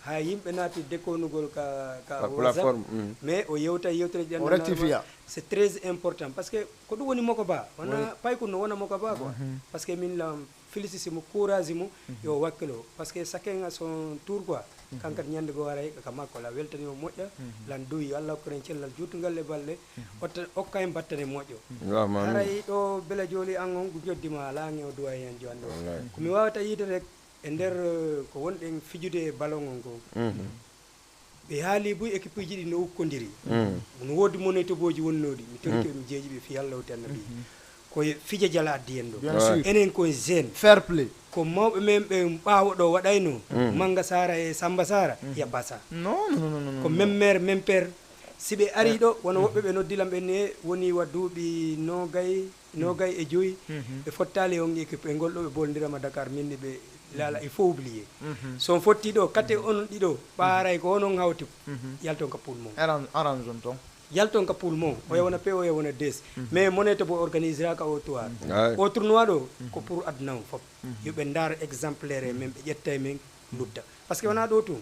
Ha yimɓe naati dekonugol ka ka La WhatsApp, plateforme. Mm. Mais o yewta yewtere O rectifia. C'est très important parce que ko ɗum woni moko ba wona paykun no wona moko ba quoi. Parce que min la félicité mo courage mo yo wakkilo parce que chacun a son tour quoi. Kankat ñande goo haray ka makko la weltani o moƴƴa lan duwi Allah ko ren cellal juttugal e balle otta okka en battane moƴƴo. Wama min. Haray ɗo bela jooli an on ko joddi ma ala nge o duwa hen jonde. Ko mi wawata yiide rek e nder euh, ko wonɗen fijude e ballon on ko ɓe haali buy équipe uji ɗi no ukkodiri. No woodi monetoboji wonnooɗi mi torike mi jeeji ɓe fi Allah o tenna ɓe ko fija jala addi en ɗo. Bien sûr. Enen ko jeune Fair play. Ko mawɓe men ɓe ɓaawo ɗo waɗayno Manga Sara e Samba Sara ya basa. Non, non, non, non, non. Ko même mère même père si ɓe ari ɗo wona woɓɓe ɓe noddi lam ɓe ne woni wa duuɓi nogay nogay e joyi. Ɓe fottaali on équipe e ngol ɗo ɓe boldirama Dakar minni ɓe laala il faut oublier. So on fotti ɗo kate on ɗiɗo ɓaaray ko onon hawti yalton ka poule mon. Aran aran zone ton. Yalton ka poule mon oya wona p oya wona des. Mais monete bo organisera ka o toir Ay. O tournoi ɗo ko pour aduna on fop. Yo ɓe ndaara exemplaire e men ɓe ƴetta e men ludda parce que wona ɗo tun.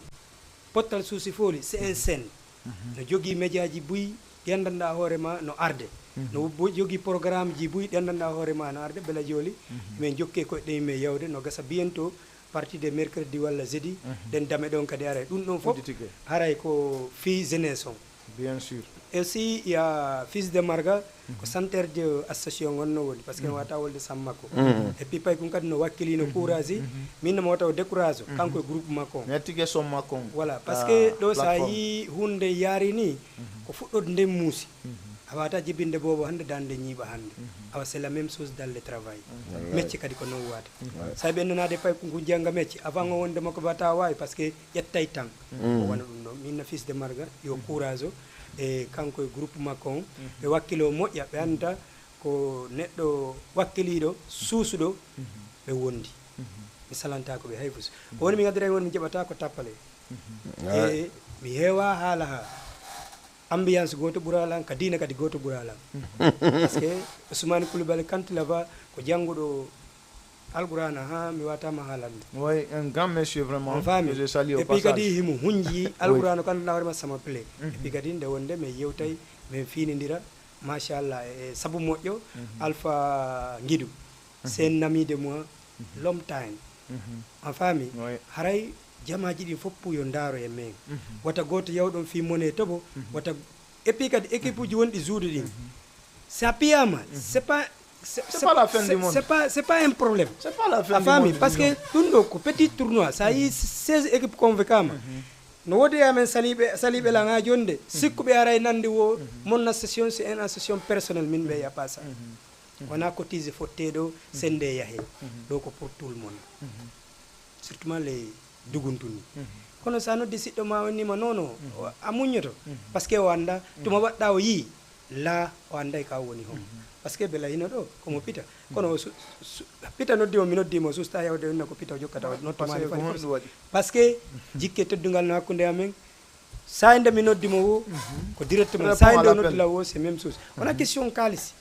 Pottal suusi fooli c'est un scène no jogii médiaji buy ɗendanɗa hoore ma no arde. No bo- jogii programme ji buy ɗendanɗa hoore ma no arde bela jooli. Min jokke koye ɗen men yawde no gasa bientôt partie de mercredi walla jeudi. Ɗen dame ɗon kadi aray ɗum ɗon fof Udditike. Haray ko fii jeunesse on. Bien sûr. Et aussi il y a fils de marga ko centre de association on no woni parce que wata wolde sammakko. Et puis pay kun kadi no wakkilino courage min no mo wata o décourage kanko e groupe makko on. Mettike som makko on. Voilà parce que Ah, ɗo sa plateforme. Yi hunde yaari ni ko fuɗɗode nden muusi. A wata jibinde bobo hande dande ñiiɓa hande. Awa c'est la même chose dans le travail. Mecce kadi ko non wata. Sa ɓe nanade pay ko janga mecce avant o wonde makko bata wawi parce que ƴettay tan. Ko wona ɗum ɗo min no fils de marga yo courage o e kanko e groupe makko on. Ɓe wakkilo moƴƴa ɓe anda ko neɗɗo wakkiliɗo suusuɗo. Ɓe wondi. Mi salantako ɓe hay fus ko woni mi gaddira woni mi jaɓata ko tappale. E mi heewa haala ha ambiance goto ɓuralan ka diina kadi goto ɓuralan. Parce que Ousmane Koulibaly kantila ba ko jannguɗo alqurana ha mi watama haalande. Oui, un grand monsieur vraiment. On faami Que je salue au et puis passage. Kadi himo hunji alqurana ko annduɗa hoorema sama play. Et puis kadi nde wonde min yewtay min fiinidira machallah e sabu moƴƴo. Alpha Guidu c'est un ami de moi long time. A faami? Oui. Haray jamaji ɗin fof pour yo ndaaro e men. Wata goto yawɗon fi mone toɓo. Wata et puis kadi équipe uji wonɗi juuɗe ɗin sa piyama c'est pas c'est C'est pas la fin du monde. C'est pas c'est pas un problème. C'est pas la fin A du faami monde, parce que disons. Ɗum ɗo ko petit tournoi sa yi seize équipe convoquama. No woodi e amen saliɓe saliɓe lan ha jonde sikkuɓe aray nande wo mon association c'est une association personnelle min ɓe ya pas ça. Wona cotisé fotteɗo sende yahe. Ɗo ko pour tout le monde. Surtout les duguntuni. Kono sa noddi siɗɗo ma wonnima non non a muññoto. Parce que o anda tuma waɗɗa o yii la o anday ka o woni hom. Parce que bela hino ɗo komo pita kono o su- su- pita noddimo mi noddimo susta yawde wonna ko pita o jokkata o nottuma Parce que ni fani ko fos. honɗum waɗi? Parce que jikke teddungal no hakkunde amen. Sa inde mi noddimo wo ko directement Répond sa à inde o l'appel. Noddila wo c'est même chose. Wona question kaalis.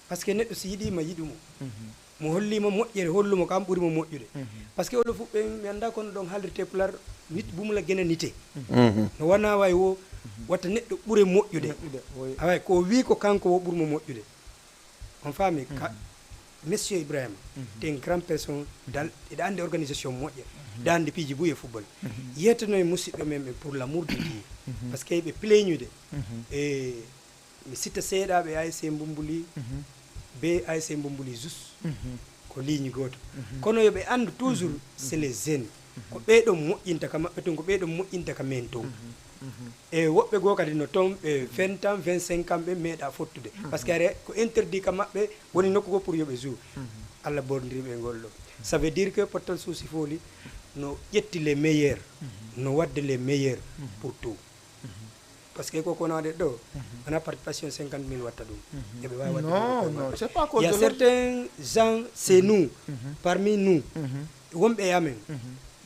Parce que neɗɗo si yiɗima yiɗumo mo hollima moƴƴere hollumo kam ɓuurimo moƴƴude. Parce que olo fuɓɓe mi anda kono ɗon haalirte pular nit bumla gena nite. No wona way wo wata neɗɗo ɓuure moƴƴude. Moƴƴude, oui. Away ko wi ko kanko wo ɓuurmo moƴƴude. On faami ka monsieur Ibrahima te une grande personne dal eɗa andi organisation moƴƴa. Dande piiji buy e football. Yettano e musidɓe men ɓe pour l'amour de Dieu. Parce que ɓe pleñude. E mi sitta seeɗa ɓe A S C Mbumbuli, be A S C Mbumbuli jus. Ko ligne gooto. Kono yo ɓe anndu toujours, c'est les jeunes. Ko ɓee ɗon moƴƴinta ka maɓɓe ton, ko ɓee ɗon moƴƴinta ka men ton. E woɓɓe goo kadi no ton ɓe vingt ans, vingt-cinq ans ɓe meeɗa fottude. Parce que are ko interdit ka maɓɓe woni nokku goo pour yo ɓe joue. Allah bordiri ɓe ngol ɗo. Ça veut dire que pottal suusi fooli no ƴetti les meilleurs, no wadde les meilleurs pour tout. Parce que ko konaɗe ɗo, wona participation cinquante mille watta ɗum. Eɓe wawi wadde ɗum ko non, c'est pas cause. Il y a de l'autre. Certains gens, c'est nous, parmi nous, wonɓe e amen,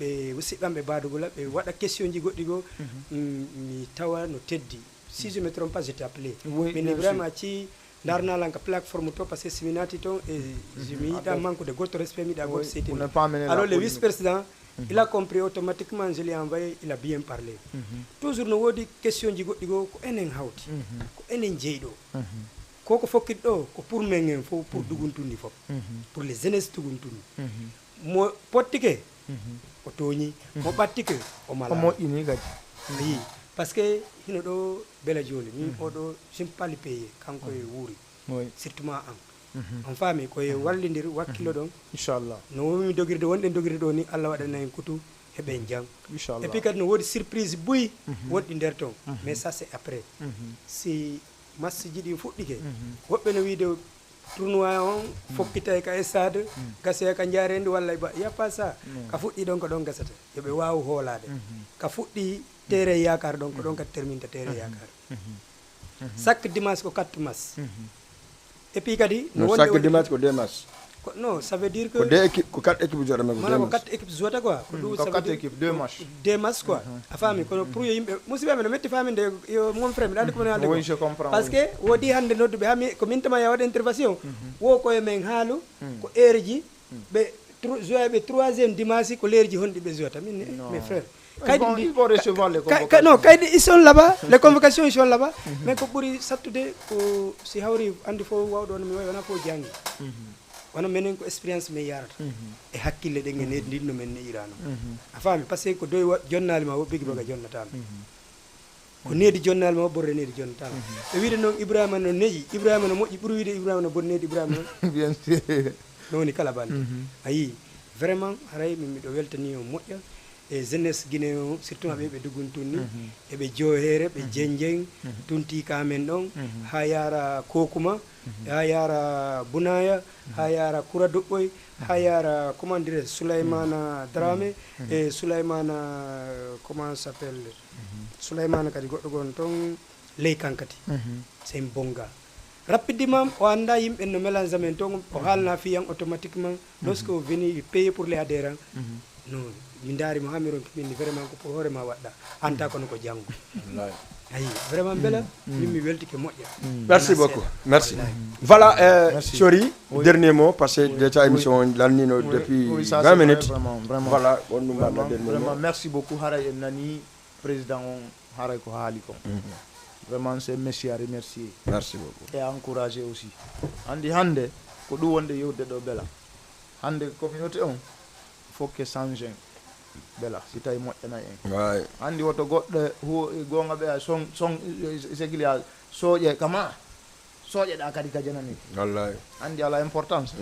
ɓe siɓɓanɓe badugula, ɓe waɗa question ji goɗɗi goo, mm, mi tawa no teddi. Si je me trompe pas, je t'ai appelé. Oui, min bien Ibrahima sûr. Acci darnalan ka plateforme to, parce que si mi naati ton, e mi yiɗa manque de goto respect, mi yiɗa goto setini. Alors le vice président, il a compris automatiquement, je lui ai envoyé, il a bien parlé. Toujours no woodi question ji goɗɗi goo ko enen hawti, ko enen jeyɗo. Ko ko fokkit ɗo ko pour men en fof, pour Duguntundi fof, pour les jeunesses Duguntundi. Mo pottike o tooñi, mo ɓattike o mala. O moƴƴini kadi. A yii, parce que hino ɗo Bela Jooli, min oɗo simpali peye, kanko e wuuri. Oui. Surtout ma an. On faami, ko e wallindir, wakkilo ɗon. Inchallah. No wonmi dogirde, wonɗen dogirde ɗo ni, Allah waɗana en kutu, heɓen jam. Inchallah. Et puis kadi no woodi surprise buy wonɗi nder ton. Mais ça c'est après. Si match ji ɗi fuɗɗike, woɓɓe no wiide tournoi on fokkitay ka stade, gasoya ka njaarendi walla e ba, y a pas ça. Ka fuɗɗi ɗon ko ɗon gasata. Yo ɓe waawu hoolaade. Ka fuɗɗi terrain yaakaar ɗon ko ɗon kadi terminta terrain yaakaar. Chaque dimanche ko quatre match. Et puis kadi no, wonde chaque dimanche ko deux match. Ko, non, ça veut dire que ko deux équipe, ko quatre équipe jooɗa, mais ko mana deux ko match. Quatre équipe jouata quoi. Ko ɗum ko ça veut quatre dire équipe, deux match. Deux match quoi. A faami, kono pour yo yimɓe, musiɓe amen no metti faaminde, yo mon frère, miɗa andi ko moni haalde ko. Oui, je comprends. Parce que woodi hannde nodduɓe, ha mi, ko min tama ya waɗa intervention. Wo koye men haalu, ko heure ji, ɓe tro-, joué ɓe troisième dimanche, ko l'heure ji honɗi ɓe jouata. Min ne, mes frères. Ils vont, ils vont recevoir les convocations. Kaydi, non, kaydi, ils sont là-bas, les convocations, ils sont là-bas. Mais ko ɓuri sattude ko si hawri, andi fof wawɗo on mi wawi wona fof jangi. Wano menen ko expérience men yarata. E hakkille ɗen e nedi ndin no men neƴirano. A faami, parce que ko doy wa-, jonnaali ma wo bigi baga jonnataano. Ko needi jonnaali ma wo borre needi jonnataano. E wiide noon Ibrahima no neƴi, Ibrahima no moƴƴi, ɓuri wiide Ibrahima no boni needi Ibrahima noon. Bien sûr. No woni kala balɗe. A yii, vraiment, haray min miɗo weltani on moƴƴa. E jeunesse Guinée o, surtout ɓe, ɓe Duguntun ni, eɓe Jooheere, ɓe Jenjeng, Tunti ka men ɗon, haa yaara Kokuma, haa yaara Bunaya, haa yaara Kura Doɓɓoy, haa yaara, comment dirais, Souleymana Dramé, e Souleymana, comment s'appelle, Souleymana kadi goɗɗo gon ton, ley kan kadi. C'est un bon gars. Rapidement, o annda yimɓe no mélange amen ton, o haalna fiyan automatiquement, lorsque o venu, il paye pour les adhérents. Non, mi ndaari mo haa mi ronki min, vraiment ko pour hoore ma waɗɗa. Anta kono ko janngo. Wallahi. Ayi, vraiment bela, min mi weltike moƴƴa. Merci beaucoup. Merci. Wallahi. Voilà, euh, Thiory, dernier mot, parce que déjà émission on lannino depuis vingt minutes. Vraiment, vraiment. Voilà, on nous manda dernier mot. Vraiment, merci beaucoup. Haray en nani président on haray ko haali kon. Vraiment, c'est monsieur à remercier. Merci beaucoup. Et à encourager aussi. Andi hannde, ko ɗum wonde yewde ɗo bela. Hannde communauté on, fof que change en. Bela, si tawi moƴƴanay en. Waay. Andi woto goɗɗo hu-, goonga ɓe a son, son, c'est qu'il y a sooƴe kama. Sooƴeɗa kadi ka janani. Wallahi. Andi ala importance.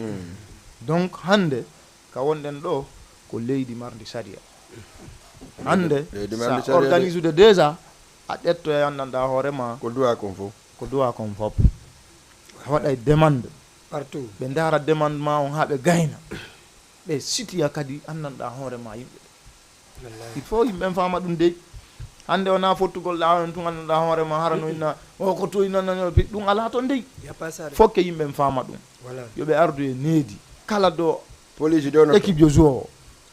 Donc, hannde, ka wonɗen ɗo, ko leydi marndi sariya. Hannde, leydi marndi sariya de. Organise de déjà, a ƴetto e anndanɗa hoore ma. Ko duwa kon fof. Ko duwa kon fof. A waɗay demande. Partout. Ɓe ndaara demande ma on haa ɓe gayna. Ɓe sitiya kadi anndanɗa hoore ma yimɓe. Wallahi. Il faut yimɓe en faama ɗum dey. Hannde wona fottugol ɗa on tun anndanɗa hoore ma hara no inna, o ko to inna, no, no, ɗum ala ton dey. Y a pas ça de. Faut que yimɓe en faama ɗum. Voilà. Yo ɓe ardu e needi. Kala do police do no équipe jo jouo.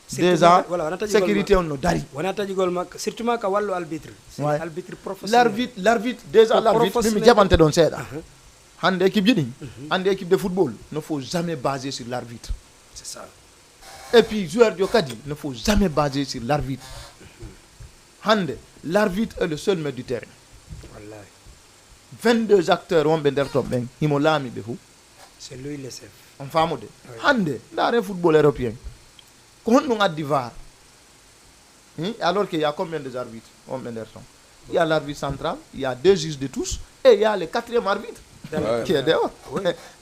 Surtout déjà, ma-, voilà, wona taƴugol sécurité ma-, on no dari. Wona taƴugol makko, surtout ma ka wallo arbitre. C'est arbitre professionnel. L'arbitre, l'arbitre, déjà ko l'arbitre, min mi jaɓante ɗon seeɗa. Hannde équipe ji ɗin, hannde équipe de football ne faut jamais baser sur l'arbitre. C'est ça. Et puis, joueur jo kadi, ne faut jamais baser sur l'arbitre. Hannde, l'arbitre est le seul maître du terrain. Wallahi. Vingt-deux acteurs wonɓe nder ton ɓen, himo laami ɓe fof. C'est lui le chef. On faamude? Oui. Hannde, ndaare football européen. Ko honɗum addi var? Hein? Alors qu'il y a combien d'arbitres? On met des temps. Il y a l'arbitre central, il y a deux juges de touche et il y a le quatrième arbitre qui est dehors.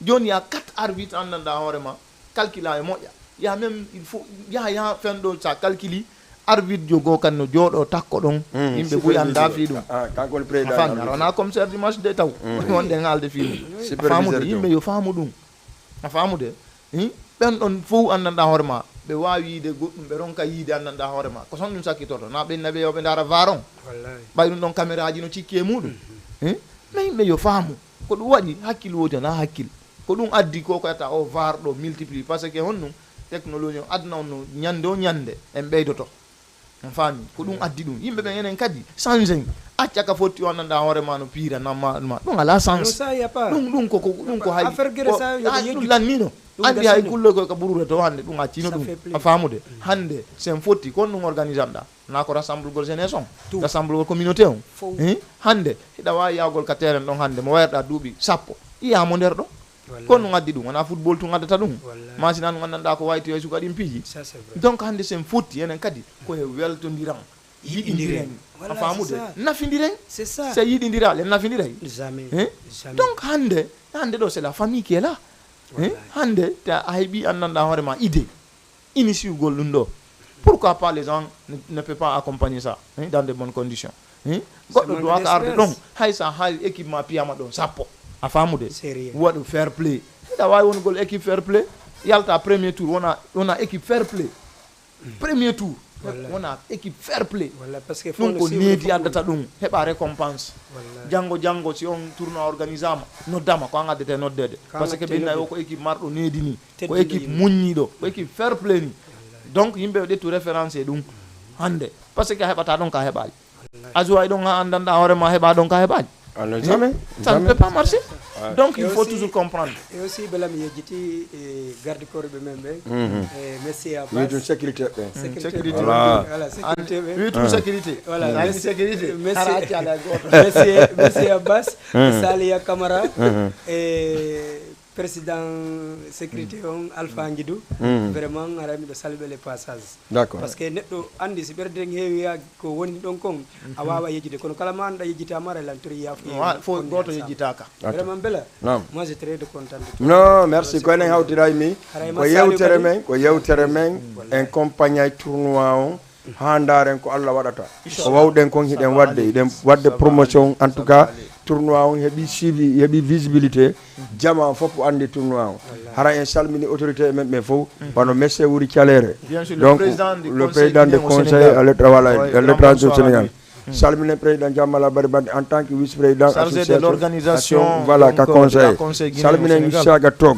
Joni il y a quatre arbitres en dedans, vraiment. Calcula e moƴƴa. Il y a même, il faut, il y a, il y a fin de ça, calculi. Arbitre jogo kan no jooɗo takko ɗon. Yimɓe buy annda fii ɗum. Kanko woni président. Afan, wona commissaire du match de taw. Wonde haalde fii ɗum. Famude yimɓe yo faamu ɗum. A faamude? Ɓen ɗon fof anndanɗaa hoore ma, ɓe waawi yiide goɗɗum, ɓe ronka yiide anndanɗaa hoore ma. Ko son ɗum sakkitorto? Na ɓen naɓe yo ɓe ndaara var on. Ɓay ɗum ɗon caméra ji no cikki e muɗum. Mais yimɓe yo faamu. Ko ɗum waɗi hakkil wooti na hakkil. Ko ɗum addi ko ko etta o var ɗo multiplier. Parce que honɗum technologie on aduna on no ñande o ñande en ɓeydoto. On faami? Ko ɗum addi ɗum. Yimɓe ɓen enen kadi sangen. Acca ka fotti o anndanɗaa hoore ma no piira namma ɗuma. Ɗum alaa sens. Ɗum ɗum ko ɗum ko hay affaire gere sa yo ɗum lanniino. Andi hay kulle ko ka ɓurure to hannde ɗum accino ɗum. A faamude? Hannde sen fotti kon ɗum organise anɗa na ko rassemblugol jeunesse on, rassemblugol communauté on. Hannde hiɗa waawi yahgol ka terrain ɗon hannde mo wayarɗa duuɓi sappo, yiya mo nder ɗo. Kon ɗum addi ɗum wona football tun addata ɗum. Masina ɗum anndanɗa ko wayti e suka ɗin piiji. Donc hannde sen fotti enen kadi ko e weltondiran. Yiɗindiren. A faamude? Nafindiren. Se yiɗindiraale nafindiray. Donc hannde hannde ɗo c'est la famille qui est là. Hannde ta a heɓi anndanɗa hoore ma idée initiugol ɗum ɗo. Pourquoi pas les gens ne, ne peut pas accompagner ça dans de bonnes conditions? Goɗɗo doit ka arde ɗon hay sa haali équipe ma piyama ɗon sappo. A faamude? Waɗu fair play. Hiɗa waawi wonugol équipe fair play yalta premier tour wona wona équipe fair play. Premier tour wona équipe fair play. Ɗum ko needi addata ɗum heɓa récompense. Janngo janngo si on tournoi organisama noddama ko an addete noddeede. Parce que ɓe nayo ko équipe marɗo needi ni, ko équipe muññiɗo, ko équipe fair play ni. Donc yimɓe ɓe ƴettu référence e ɗum hannde. Parce que a heɓata ɗon ka heɓaali. A joue ay ɗon ha anndanɗa hoore ma heɓa ɗon ka heɓaali. Alors jamais. Ça ne peut pas marcher. Donc il faut toujours comprendre. Et aussi bela mi yejjiti e garde corps ɓe men ɓe. E merci à Bas. Sécurité ɓe. Sécurité. Voilà. Sécurité ɓe. Wi tum sécurité. Voilà. Sécurité. Merci. Merci Abbas. Saliya Camara. E président sécurité on Alpha Ngidou. Vraiment ara miɗo salɓele passage. D'accord. Parce que neɗɗo andi si ɓerden heewi ko woni ɗon kon a wawa yejjide kono kala ma anɗa yejjitama ara lantori yaafo. Fof goto yejjitaka. Vraiment bela. Moi je très de content. Non merci ko enen hawtiraymi. Ko yewtere men ko yewtere men. En compagnie tournoi on. Ha ndaaren ko Allah waɗata. Ko wawɗen kon hiɗen waɗde hiɗen waɗde promotion en tout cas. Tournoi on heɓi suivi heɓi visibilité. Jama fof andi tournoi on. Hara en salmini autorité e men ɓen fof. Wano monsieur wuri calere. Donc le président de conseil à l'étranger, voilà, à l'étranger du Sénégal. Salminen président Jammala Bari Bandi en tant que vice président association, voilà, ka conseil. Salminen Saga Tog.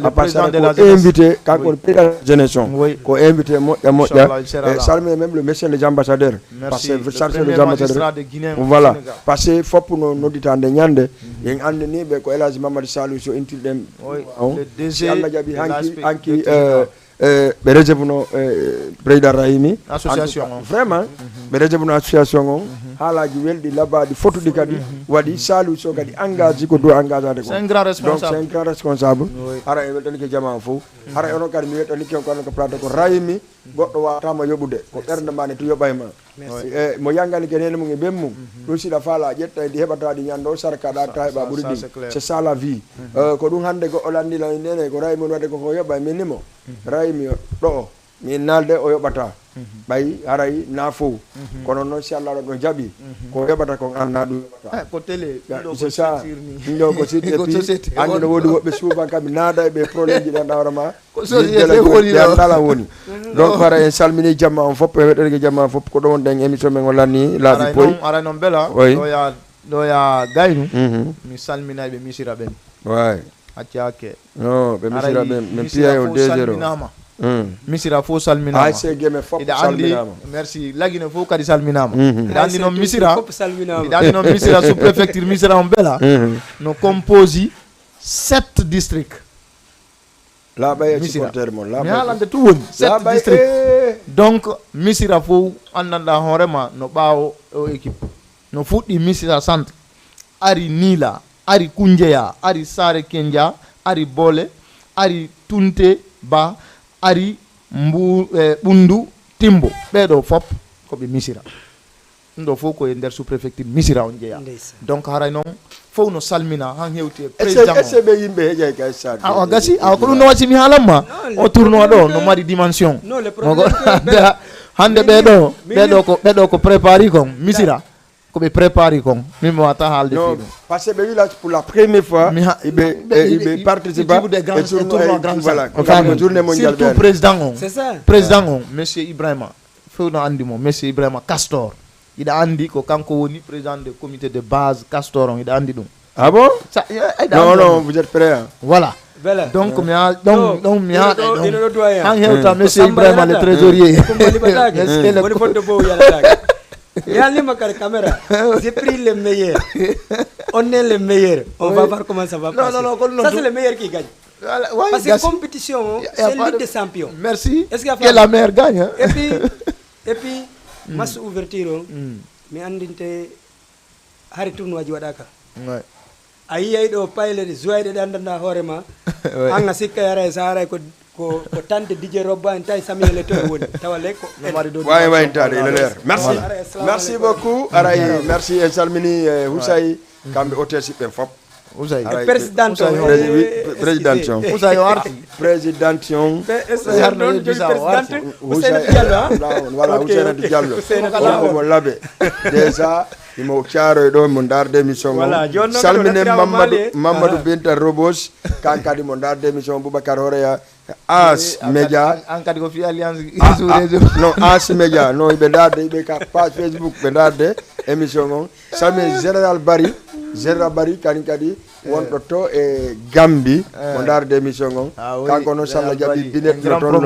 A passara ko invité kanko woni président jeunesse on. Ko invité moƴƴa moƴƴa. E salminen même le monsieur les ambassadeurs. Parce que sarse le ambassadeur. Voilà. Parce que fof no nodditande ñande. Yen andiniɓe ko elage mamadou salou so intirɗen. On si allah jaɓi hanki hanki. E ɓe réserve no président rahimi. Association on vraiment ɓe réserve no association on. Haalaji welɗi labaɗi fotuɗi kadi waɗi saliou so kadi engage ko dow engagade ko. Donc c'est un grand responsable. Hara e weltanike jama o fof. Hara e onon kadi mi weltanike on ko anon ko plate ko rahimi. Goɗɗo watama yoɓude ko ɓernde ma ne to yoɓay ma. E mo yangani ke nene mum e ben mum. Ɗum siɗa faala ƴetta e ndi heɓata ɗi ñando sarkaɗa ta heɓa ɓuri ɗin. C'est ça la vie. Ko ɗum hannde goɗɗo lanndila nene ko rayi mon wadde ko fof yoɓa min nimo. Rayi mi ɗo o min naalde o yoɓata. Ɓay haray na fof. Kono noon si allah ɗon ɗo jaɓi ko yoɓata kon anna ɗum yoɓata. Ko télé. C'est ça. Ɗo ko site et puis anndi no woodi woɓɓe souvent kam naada e ɓe problème ji ɗan ɗawra ma. Ko société woni ɗo nala woni. Donc hara en salmini jamma on fof e weɗɗorge jamma on fof ko ɗo wonɗen émission men o lanni laabi poy. Aray noon bela ɗo ya ɗo ya gaynu. Mi salminay ɓe misira ɓen. Way. Accaake. No ɓe misira ɓen min piya o deux zéro. Misira fof salminama. Ay se geme fof salminama. Merci lagine fof kadi salminama. Iɗa anndi noon misira iɗa anndi noon misira sous préfecture misira on bela. No composi sept district. Laaɓa e supporter mon mi haalande tout woni sept district. Donc misira fof anndanɗa hoorema no ɓaawo o équipe. No fuɗɗi misira centre ari nila ari kunjeya ari sare kenja ari boole ari tunte ba ari mbu e ɓunndu timbo ɓeeɗo fof. Ko ɓe Misira. Ɗum ɗo fof ko e nder sous-préfecture Misira on jeyaa. Ndeysaan. Donc haray noon fof no salmina, han hewti e président o. Est-ce que ɓe yimɓe heƴay kay sa? Awa gasi, awa ko ɗum no wasi mi haalamma. O tournoi ɗo no mari dimension. Non, le problème que hannde ɓee ɗo, ɓee ɗo ko, ɓee ɗo ko préparé kon, Misira. Ko ɓe préparé kon, min mi wata haalde fii ɗum. Parce que ɓe wila pour la première fois, mi ha- iɓe, ɓe- iɓe iɓe- participa iɓe- iɓe- e tournoi, e tournoi Grand Salle. Voilà, journée mondiale. Surtout ɓe président on. C'est ça. Président on, monsieur Ibrahima. Fof no anndi mo, monsieur Ibrahima Castor. Iɗa anndi ko kanko woni président de comité de base Castor on, iɗa anndi ɗum. Ah bon? Sa- eh, eh, non, non, vous êtes prêts, hein? Voilà. Voilà. Donc mi ha- donc donc mi haɗa ɗon, han hewta monsieur Ibrahima le trésorier. Merci le woni fodde bow yalatake. Mi halnima kadi caméra. J'ai pris le meilleur. On est le meilleur. On va voir comment ça va passer. Non, non, non, ça c'est le meilleur qui gagne. Parce que compétition, c'est ligue des champions. Merci. Est-ce que la meilleure gagne, hein? Et puis et puis match ouverture o, mi anndinte hari tournoi ji waɗaka. A yiyay ɗo payle ɗe joie ɗe ɗe anndanɗa hoore ma. An a sikka yaray sa aray ko ko ko tante Didier Robba en tawi Samuel Eto'o woni tawa le ko. Wawi wayntade ina leer. Merci. Merci beaucoup. Aray merci, en salmini e Husay, kamɓe hôtesse ɓen fop. Husay. Président on. Président on. Husay o arti. Président on. Husay Harno Yebi Sa o arti. Husay Diallo. Voilà, Husay Diallo. Omo laɓe. Déjà imo caaroy ɗo mo ndaarde émission on. Salminen Mamadou Binta Robos, kan kadi mo ndaarde émission, Boubacar Horeya, As Média. An kadi ko fi alliance. Non, As Média non, ɓe ndaarde, ɓe ka page Facebook ɓe ndaarde émission on. Salminen Général Bari. Général Bari kadi kadi wonɗo to e Gambi, mo ndaarde émission on. Kanko noon so Allah jaɓi binet no toon,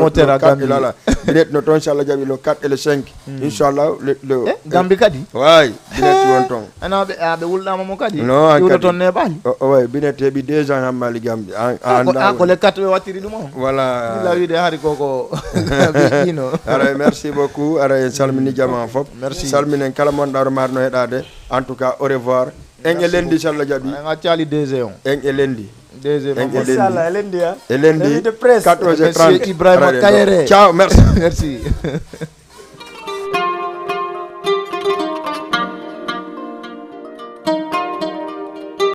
le quatre et le cinq. Inchallah le le Gambi kadi. Way, binet won toon. Ana ɓe a ɓe wulɗama mo kadi? Non, iwɗo toon neɓali. O way, binet heɓi deux ans hammali Gambi. An an ko le quatre ɓe wattiri ɗum on. Voilà. Illa wiide hari koko ɓiɗɗino. Aray merci beaucoup. Aray en salmini jama fof. Merci. Salminen kala monɗa ɗo marno heɗade. En tout cas au revoir. En e lendi so Allah jaɓi. En accali DG on. En e lendi. DG on. Inchallah e lendi. E lendi. Quatorze heures trente. Ibrahima Kayere. Ciao, merci. Merci.